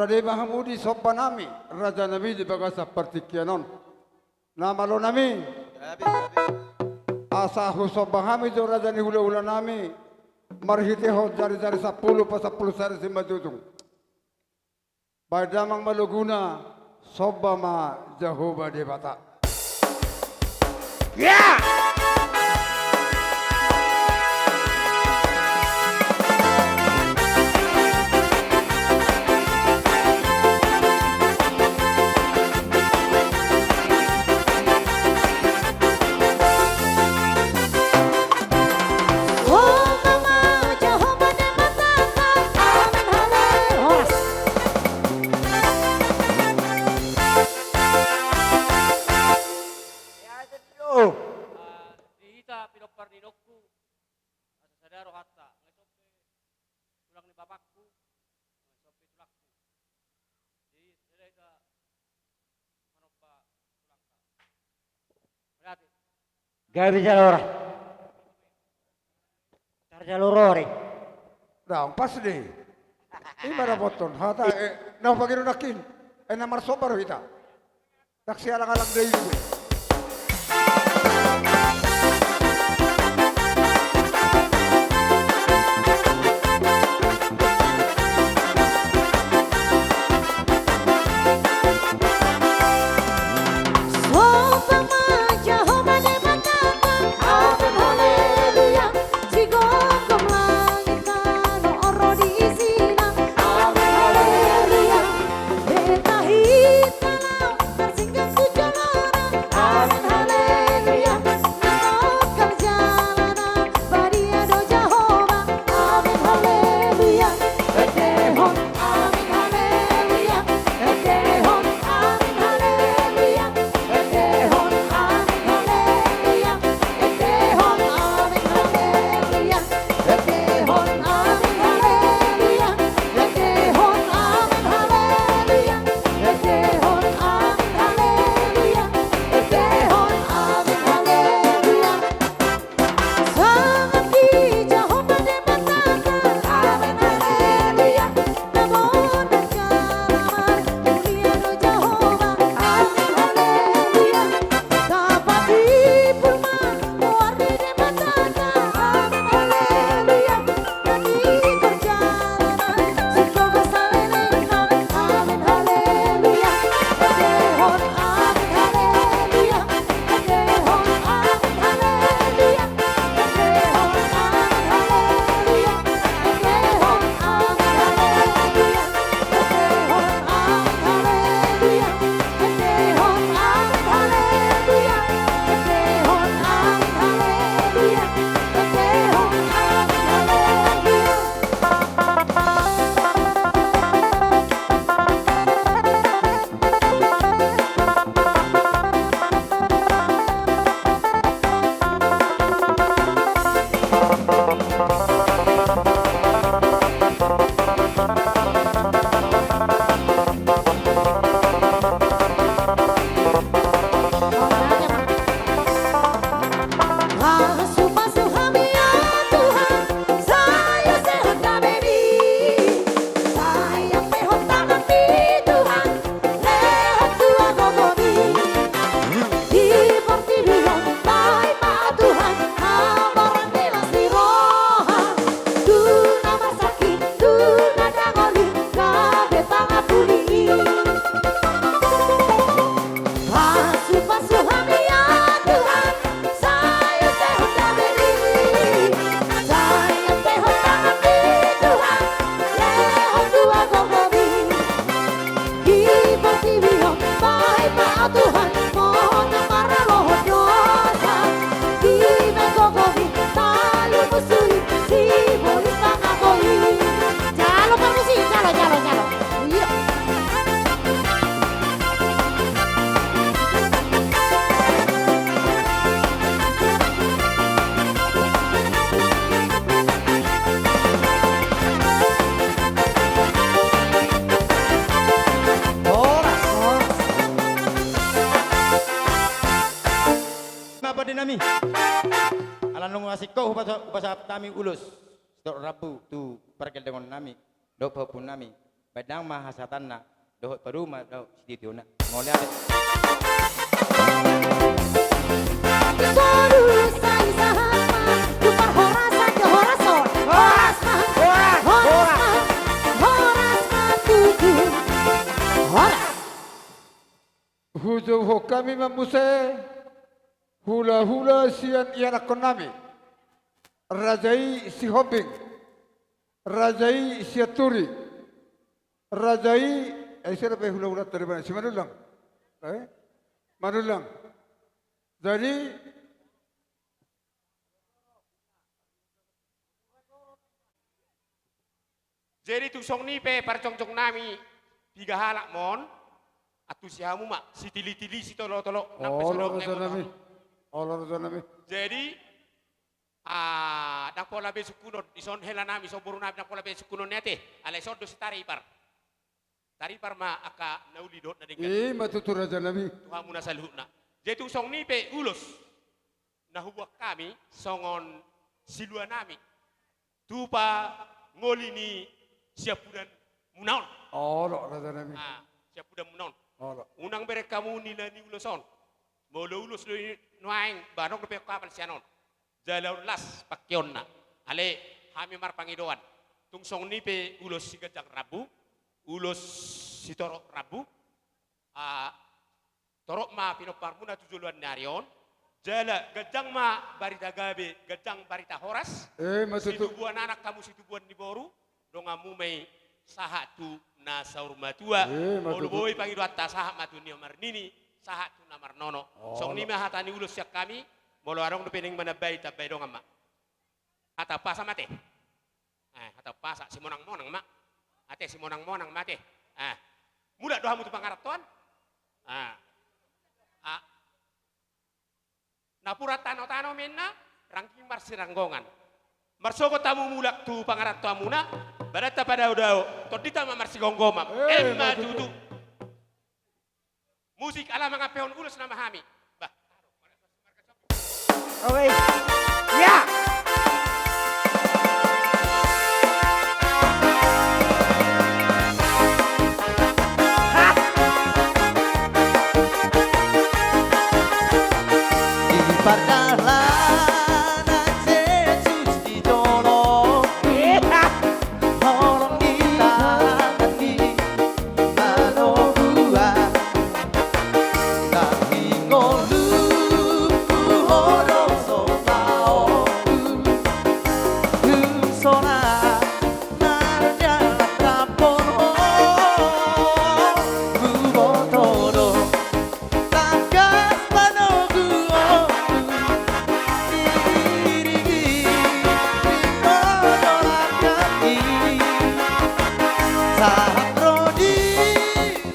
Rade ma hamu di somba nami, raja nami di bagasan partingkian on. Na malo nami. Asa husomba hami jo raja ni hulahula nami, marhitehon jarijari sampulu pasampulu sada simanjujung. Baen damang ma loguna, somba ma Jahowa Debata. Ya! Di hita pinompar ni inongku, asa sada rohanta, nunga i sompe tulang ni bapakku, nunga i sompe tulangku. Jadi sada hita manomba tulangta. Mauliate. Gabe jala ora. Tarjalo ro de. Dang pas de. Ima dapothon hata, eh, na hupagido nangkin. Eh, na marsomba do hita. Ndang sialang-alang do i be. Somba ma Jahowa Debata, amen haleluya. Sigomgom langit tano on ro di isina, amen haleluya. Hita-hita laho marsinggang tu jolona, amen haleluya. Ala nunga singkop hupasahat hami ulos sitorop rambu tu pargellengon nami dohot pahompu nami. Baen damang ma hasahatanna dohot padomu ma dohot sititiona. Mauliate. Horas ma. Horas, horas. Horas ma tutu. Horas. Hujouhon hami ma muse hulahula sian ianakhon nami. Raja i Sihombing, raja i Sianturi, raja i, eh, ise dope hulahula tadi, Simanullang. Eh? Manullang. Jadi, jadi tung songon i pe parjongjong nami, piga halak ma on, antusi hamu ma, sitilitili, sitolotolo, nang pe so adong na iboto hamu. Olo, raja nami. Jadi, ah, ndang pola be sungkunon, dison hela nami, dison boru nami, ndang pola be sungkunon ni ate, alai dison do sitaripar. Taripar ma angka na uli dohot na denggan. I ma tutu, raja nami. Tu hamuna saluhutna. Jadi tung songon i pe ulos na huboan hami songon silua nami tu pangoli ni siampudanmuna on. Olo, raja nami. Ah, siampudanmuna on. Olo. Unang bereng hamu nilai ni ulos on. Molo ulos do i nuaeng, ba adong dope kapal sian on. Jala on las pangkeonna. Alai hami marpangidoan, tung songon i pe ulos siganjang rambu, ulos sitorop rambu, ah, torop ma pinomparmuna tu joloan ni ari on. Jala ganjang ma barita gabe, ganjang barita horas. Eh, ma tutu. Situbuan anak hamu, situbuan ni boru, donganmu ma i sahat tu na saur matua. Eh, ma tutu. Molo boi pangidoanta, sahat ma tu na marnini, sahat tu na marnono. Olo. Songon i ma hata ni ulos sian hami. Molo adong dope naeng manambai, tambai dongan ma. Hata umpasa ma ate. Eh, hata umpasa, simonang-monang ma. Ate, simonang-monang ma ate. Eh, mulak do hamu tu pangarantoan. Ah. Ah. Napuran tano-tano ma inna, rangging marsiranggongan. Marsogot hamu mulak tu pangarantoanmuna, badanta padao-dao, tondinta ma marsigomgoman. Eh, em ma tutu. Musik, ala mangampehon ulos nama hami. Bah. Oke. Ya. Di pardalanan Jesus di jolo. Iya. Holong di tangan ni manoguan. Nang di ngolungku holong so taonku. Tung sonang marjalan rap on ho. Huboto do tangkas panoguonku. Iring-iring pardalanan i. Sahat ro di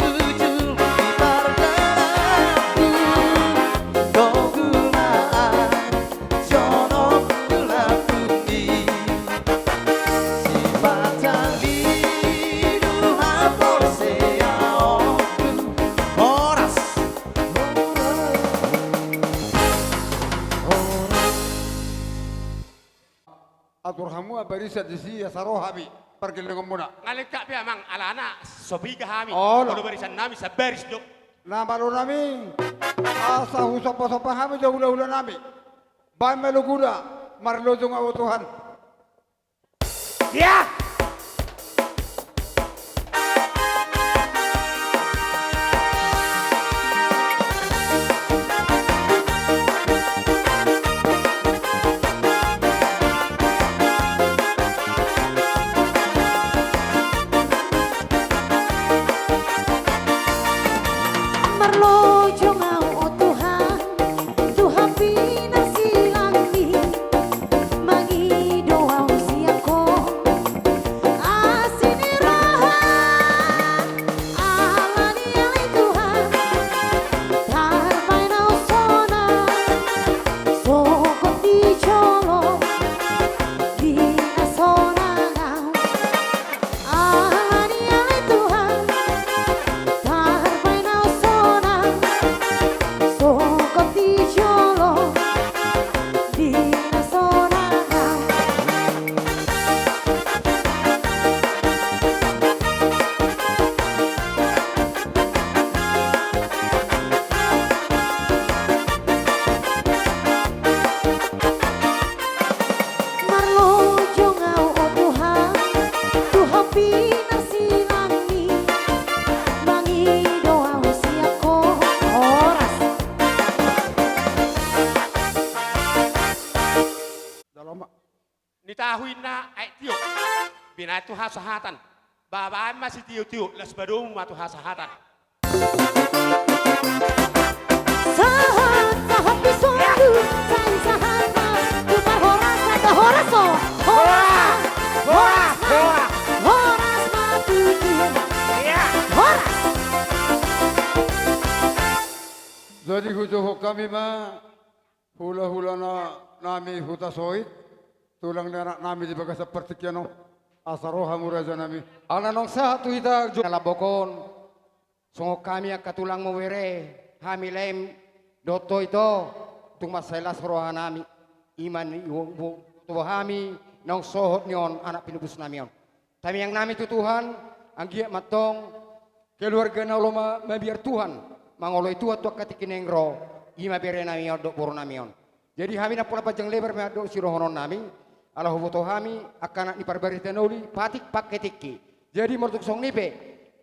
ujung ni pardalanan i. Togu ma jonok ulaon i. Sipata lilu haporseaonku. Horas. Atur hamu ma barisan disi asa ro hami pargellengonmuna. Nga lengkap be amang, alana so piga hami. Olo. Molo barisan nami sabaris do. Na malo nami, asa husomba-somba hami do hula-hula nami. Baen ma loguna, marlojong ahu Tuhan. Ya! Marlojong ahu, o Tuhan, tu hami na silangni, mangido ahu sian Ho, asi ni roha. Alani ale Tuhan, tarbaen ahu sonang, sogot di jolo, di na sonang ahu. Alani ale Tuhan, tarbaen ahu sonang, Ahu inna aek tio. Binaen tu hasahatan. Babaen ma sitio-tio, las padomu ma tu hasahatan. Sahat, sahat di solu, sai sahat ma tu parhorasan, horas, horas, horas, horas ma, horas ma tutu. Horas. Jadi hujohon hami ma hula-hula na, nami Hutasoit, tulang ni anak nami di bagasan partingkian on, asa ro hamu raja nami. Ala naung sahat tu hita jo na lambok on, songon hami angka tulangmu bere, hami Laem dohot Toit, tung mansai las roha nami, i ma na iboto hami naung sohot ni on anak pinubus nami on. Tamiang nami tu Tuhan, anggiat ma antong keluarga na olo ma-, mabiar Tuhan, mangoloi Tuhan tu angka tingki naeng ro, i ma bere nami on dohot boru nami on. Jadi hami ndang pola panjang lebar mandok sidohonon nami, ala huboto hami angka anak ni parbarita na uli, patik pangke tingki. Jadi molo tung songon i pe,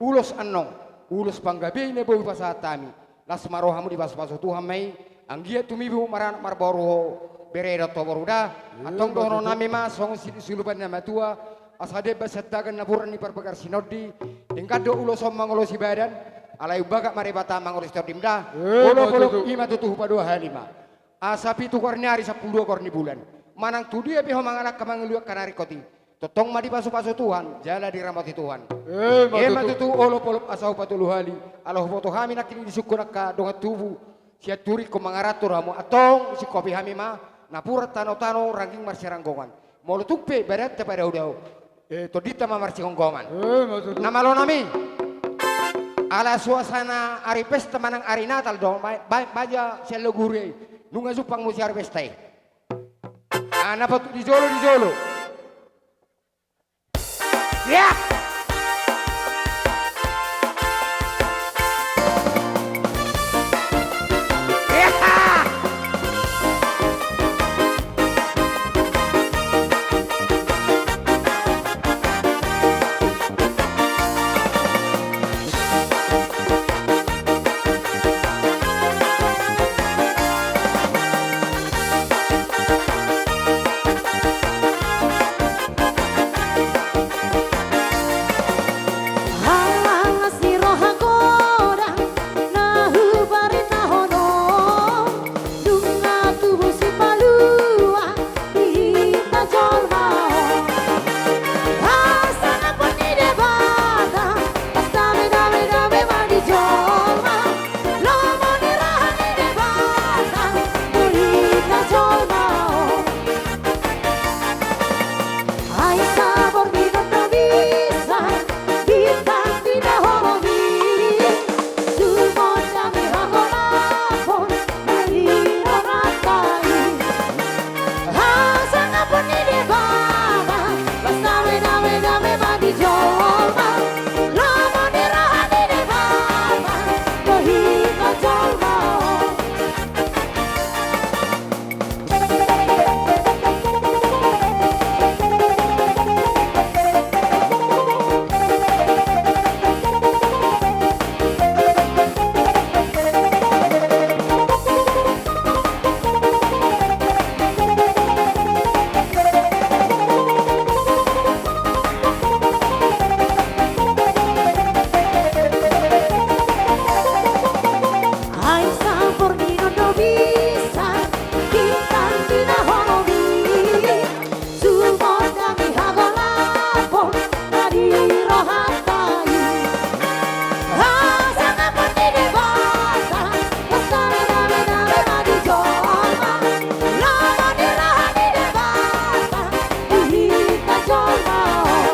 ulos annon, ulos panggabean na boi pasahat hami, las ma rohamu, dipasu-pasu Tuhan ma i, anggiat tumibu maranak marboru ho bere dohot ho boru da. Antong dohonon nami ma songon si-, siulupan ni na matua, asa diemban sian tagan napuran ni parbagas sinondi, denggan do ulos on mangolosi badan, alai umbagat ma Debata mangolosi tondim da. Olo, olo, i ma tutu, hupadohali ma. Asa pitu goar ni ari, sampulu dua goar ni bulan, manang tu dia pe ho mangalangka mangolu angka na ringkot i, tongtong ma dipasu-pasu Tuhan jala diramoti Tuhan. Emma tutu. Olop-olop asa hupatolu hali, ala huboto hami nangkin disungkun angka dongan tubu, sian tu ringkot mangaranto do hamu, antong singkopi hami ma napuran tano-tano rangging marsiranggongan. Molo tung pe badanta padao-dao, eh, tondinta ma marsingomgoman. Emma tutu. Na malo nami, ala suasana ari pesta manang ari Natal do, ba-, ba-, baja sian loguria i, nunga jumpang muse ari pesta i. Ah, na patut di jolo, di jolo. Ya. Ya. Alang las ni roha godang na hubaritahon on, nunga tubu sipalua di hita jolma on. Hasangapon ni Debata, las dame, dame, dame ma di jolma. Lomo ni roha ni Debata tu hita jolma on. Ai saborngin on do bisa, bintang di na horong i, tumondang ni hagolapon na di rohanta i. Hasangapon ni Debata, las dame, dame, dame ma di jolma. Lomo ni roha ni Debata tu hita jolma on. Ai saborngin on do bisa, bintang di na horong i, tumondang ni hagolapon na di rohanta i. Hasangapon ni Debata, las dame, dame, dame ma di jolma. Lomo ni roha ni Debata tu hita jolma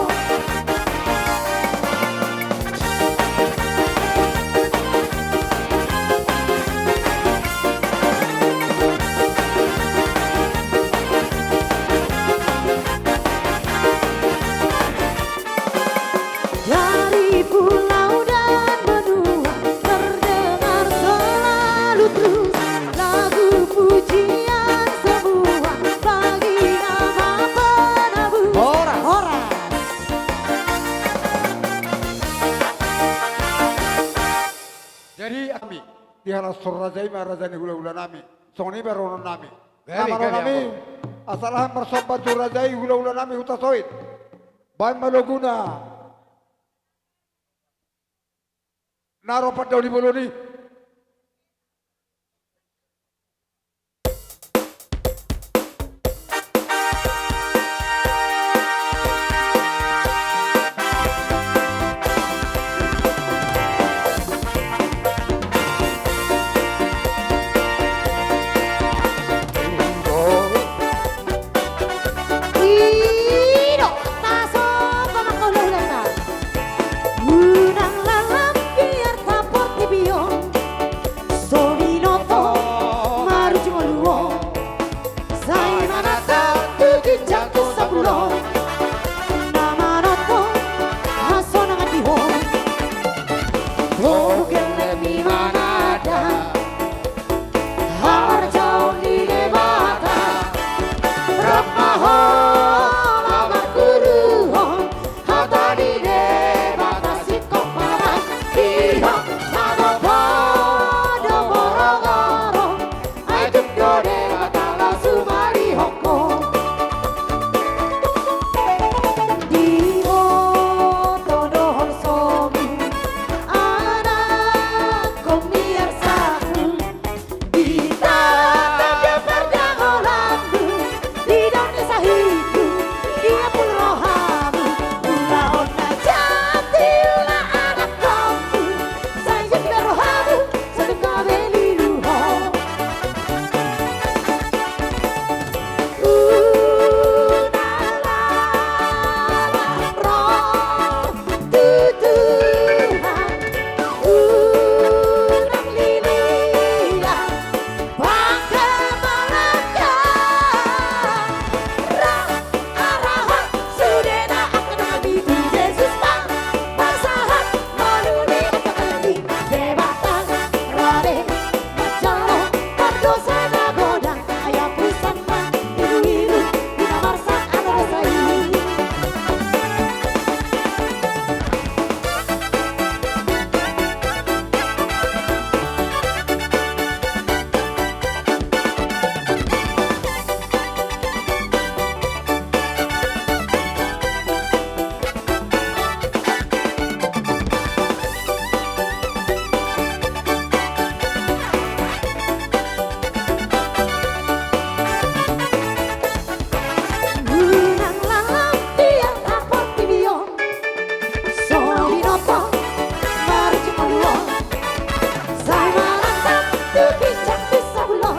on. Dari pulau dan benua terdengar selalu terus lagu pujian semua bagi nama penebus. Horas. Horas. Jadi, ami, di halashon raja i ma raja ni hula-hula nami. Songon i ma dohonon nami. Gabe, na malo nami, gabe, ampun. Asa laho marsomba tu raja i hulahula nami Hutasoit. Baen ma loguna na ro pandaol ni bolon i. Ido, tasombahon ma hulahulanta. Unang lalap biar taportibi on, so binoto marujung ngolu on. Sai manatap tu ginjang tu sapulo, na manatap hasonangan di ho. Togu gelleng ni manada harajaon ni Debata, rap ma ho marguruhon hata ni Debata singkop ma bahen, dihot ma gopodo borogoro, ai tung do Debata na sumarihon ho. Diboto do holsomu, anakkon ni arsakmu, ditatap do parjangolonmu, didok ni sahitmu, diampul rohamu, ulaon na jat di ula anakkonmu, sai jat do rohamu, sai tung gabe lilu ho. Unang lalap ro tu Tuhan, unang liliang pangkemarangka, ra arahon sudena angka dongan i tu Jesus ma, pasahat ngolu ni angka dongan i, Debata rade manjalo pardosa na godang, ai ampuson ma iluilu di na marsak angka dosa i. Unang lalap biar taportibi on, so binoto marujung ngolu on. Sai manatap tu ginjang tu sapulo,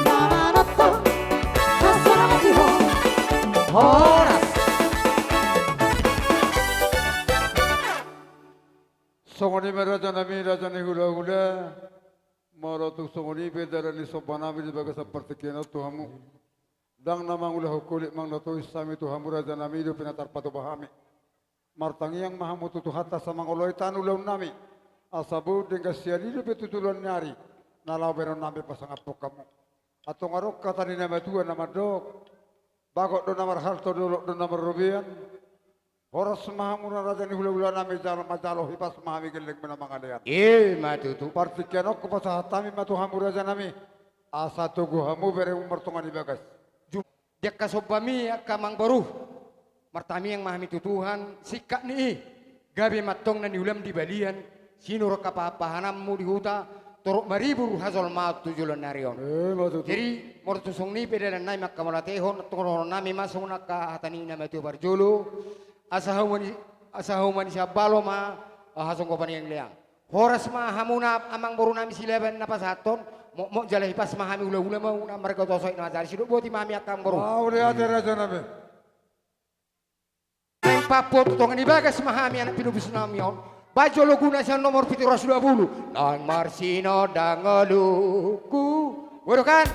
na manatap hasonangan di ho. Horas. Songon i ma raja nami, raja ni hulahula. Molo tung songon i pe dalan ni somba nami di bagasan partingkian on tu hamu, ndang na mangulahon holit manang na tois hami tu hamu raja nami, i dope na tarpatupa hami. Martangiang ma hamu tu Tuhanta asa mangoloi tano ulaon nami, asa boi denggan sian i dope tu joloan ni ari na laho baenon nami pasangaphon hamu. Antong adong hata ni na matua na mandok: Bagot do na marhalto, dolok do na marrobean. Horas ma hamu na raja ni hulahula nami, jalo ma jalo, hipas ma hami gellengmu na mangalean. I ma tutu. Partingkian on hupasahat hami ma tu hamu raja nami, asa togu hamu beremu martonga ni bagas. Di angka sombami angka amangboru, martangiang ma hami tu Tuhan, singkat ni i, gabe ma antong na niulam di balian, sinur angka pahanpahananmu di huta, torop maribur hajolmaon tu joloan ni ari on. I ma tutu. Jadi molo tung songon i pe dalan nami, angka mauliatehon, antong dohonon nami ma songon angka hata ni na matua parjolo: Asa hauma ni, asa hauma ni sambalo ma hasonggopan ni leang. Horas ma hamu na amangboru nami Silaban na pasahathon, mokmok jala hipas ma hami hulahula ma na marga Hutasoit na manjalo. Sidok boti ma hami angka amangboru. Mauliate raja nami. Naeng paboto tonga ni bagas ma hami anak pinobus nami on. Baen jo loguna sian nomor pitu ratus dua pulu. Naeng marsinondang ngolungku. Bodokan.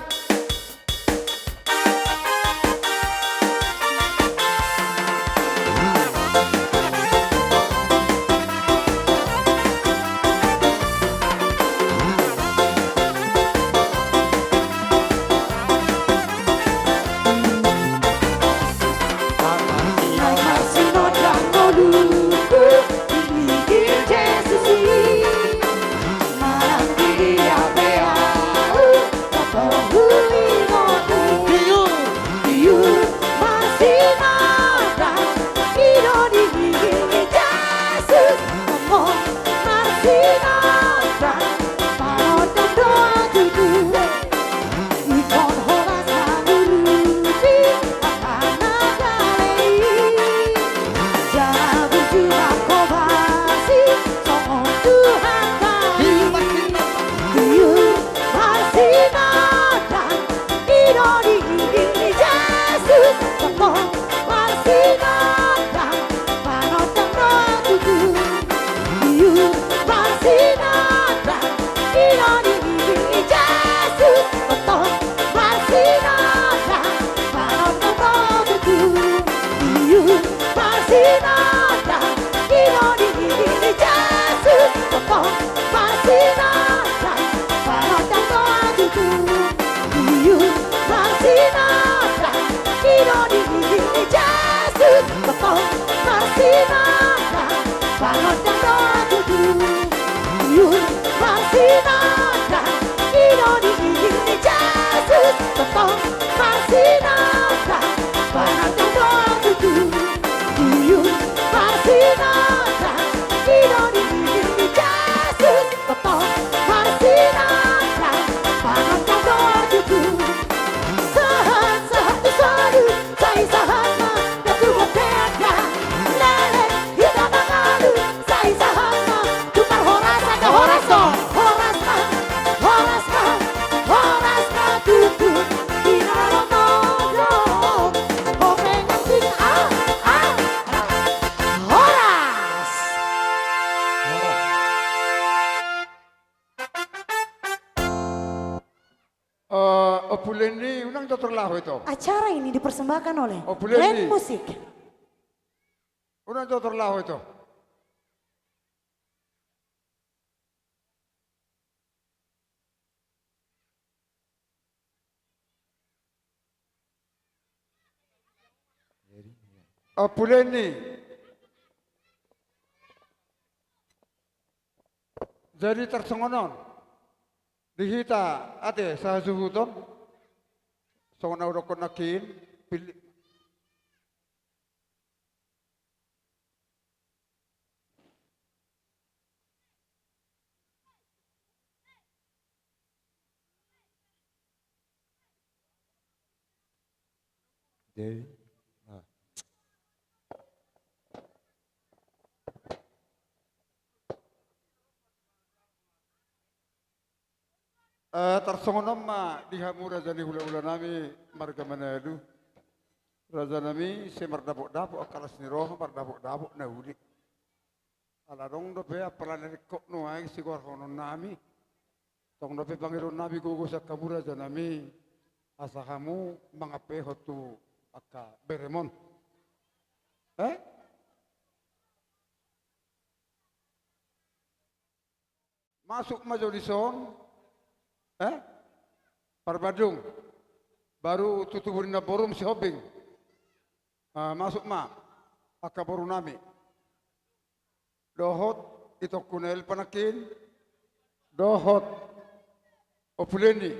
Eh, Ompu Leni, unang jo tor laho ito. Acara ini dipersembahkan oleh Ompu Leni. Grand Music. Unang jo tor laho ito. Ompu Leni. Jadi tarsongon on. Di hita ate sahasuhuton. Songon na hudokkon nangkin. Pilih. Jadi, ah. Eh, tarsongon on ma di hamu raja ni hulahulanami marga Manalu. Rajanami, sai mardapotdapot angka las ni roha, mardapotdapot na uli. Ala adong dope apala na ringkot nuaeng sigoarhononnami. Tong dope pangidoannami gogo sian hamu rajanami, asa hamu mangampehon tu angka beremon. Eh? Masuk ma jo dison. Eh? Parbandung. Baru tu tubu ni namborum Sihombing. Ah, masuk ma angka borunami. Dohot itongku Nael panangkin. Dohot Ompu Leni.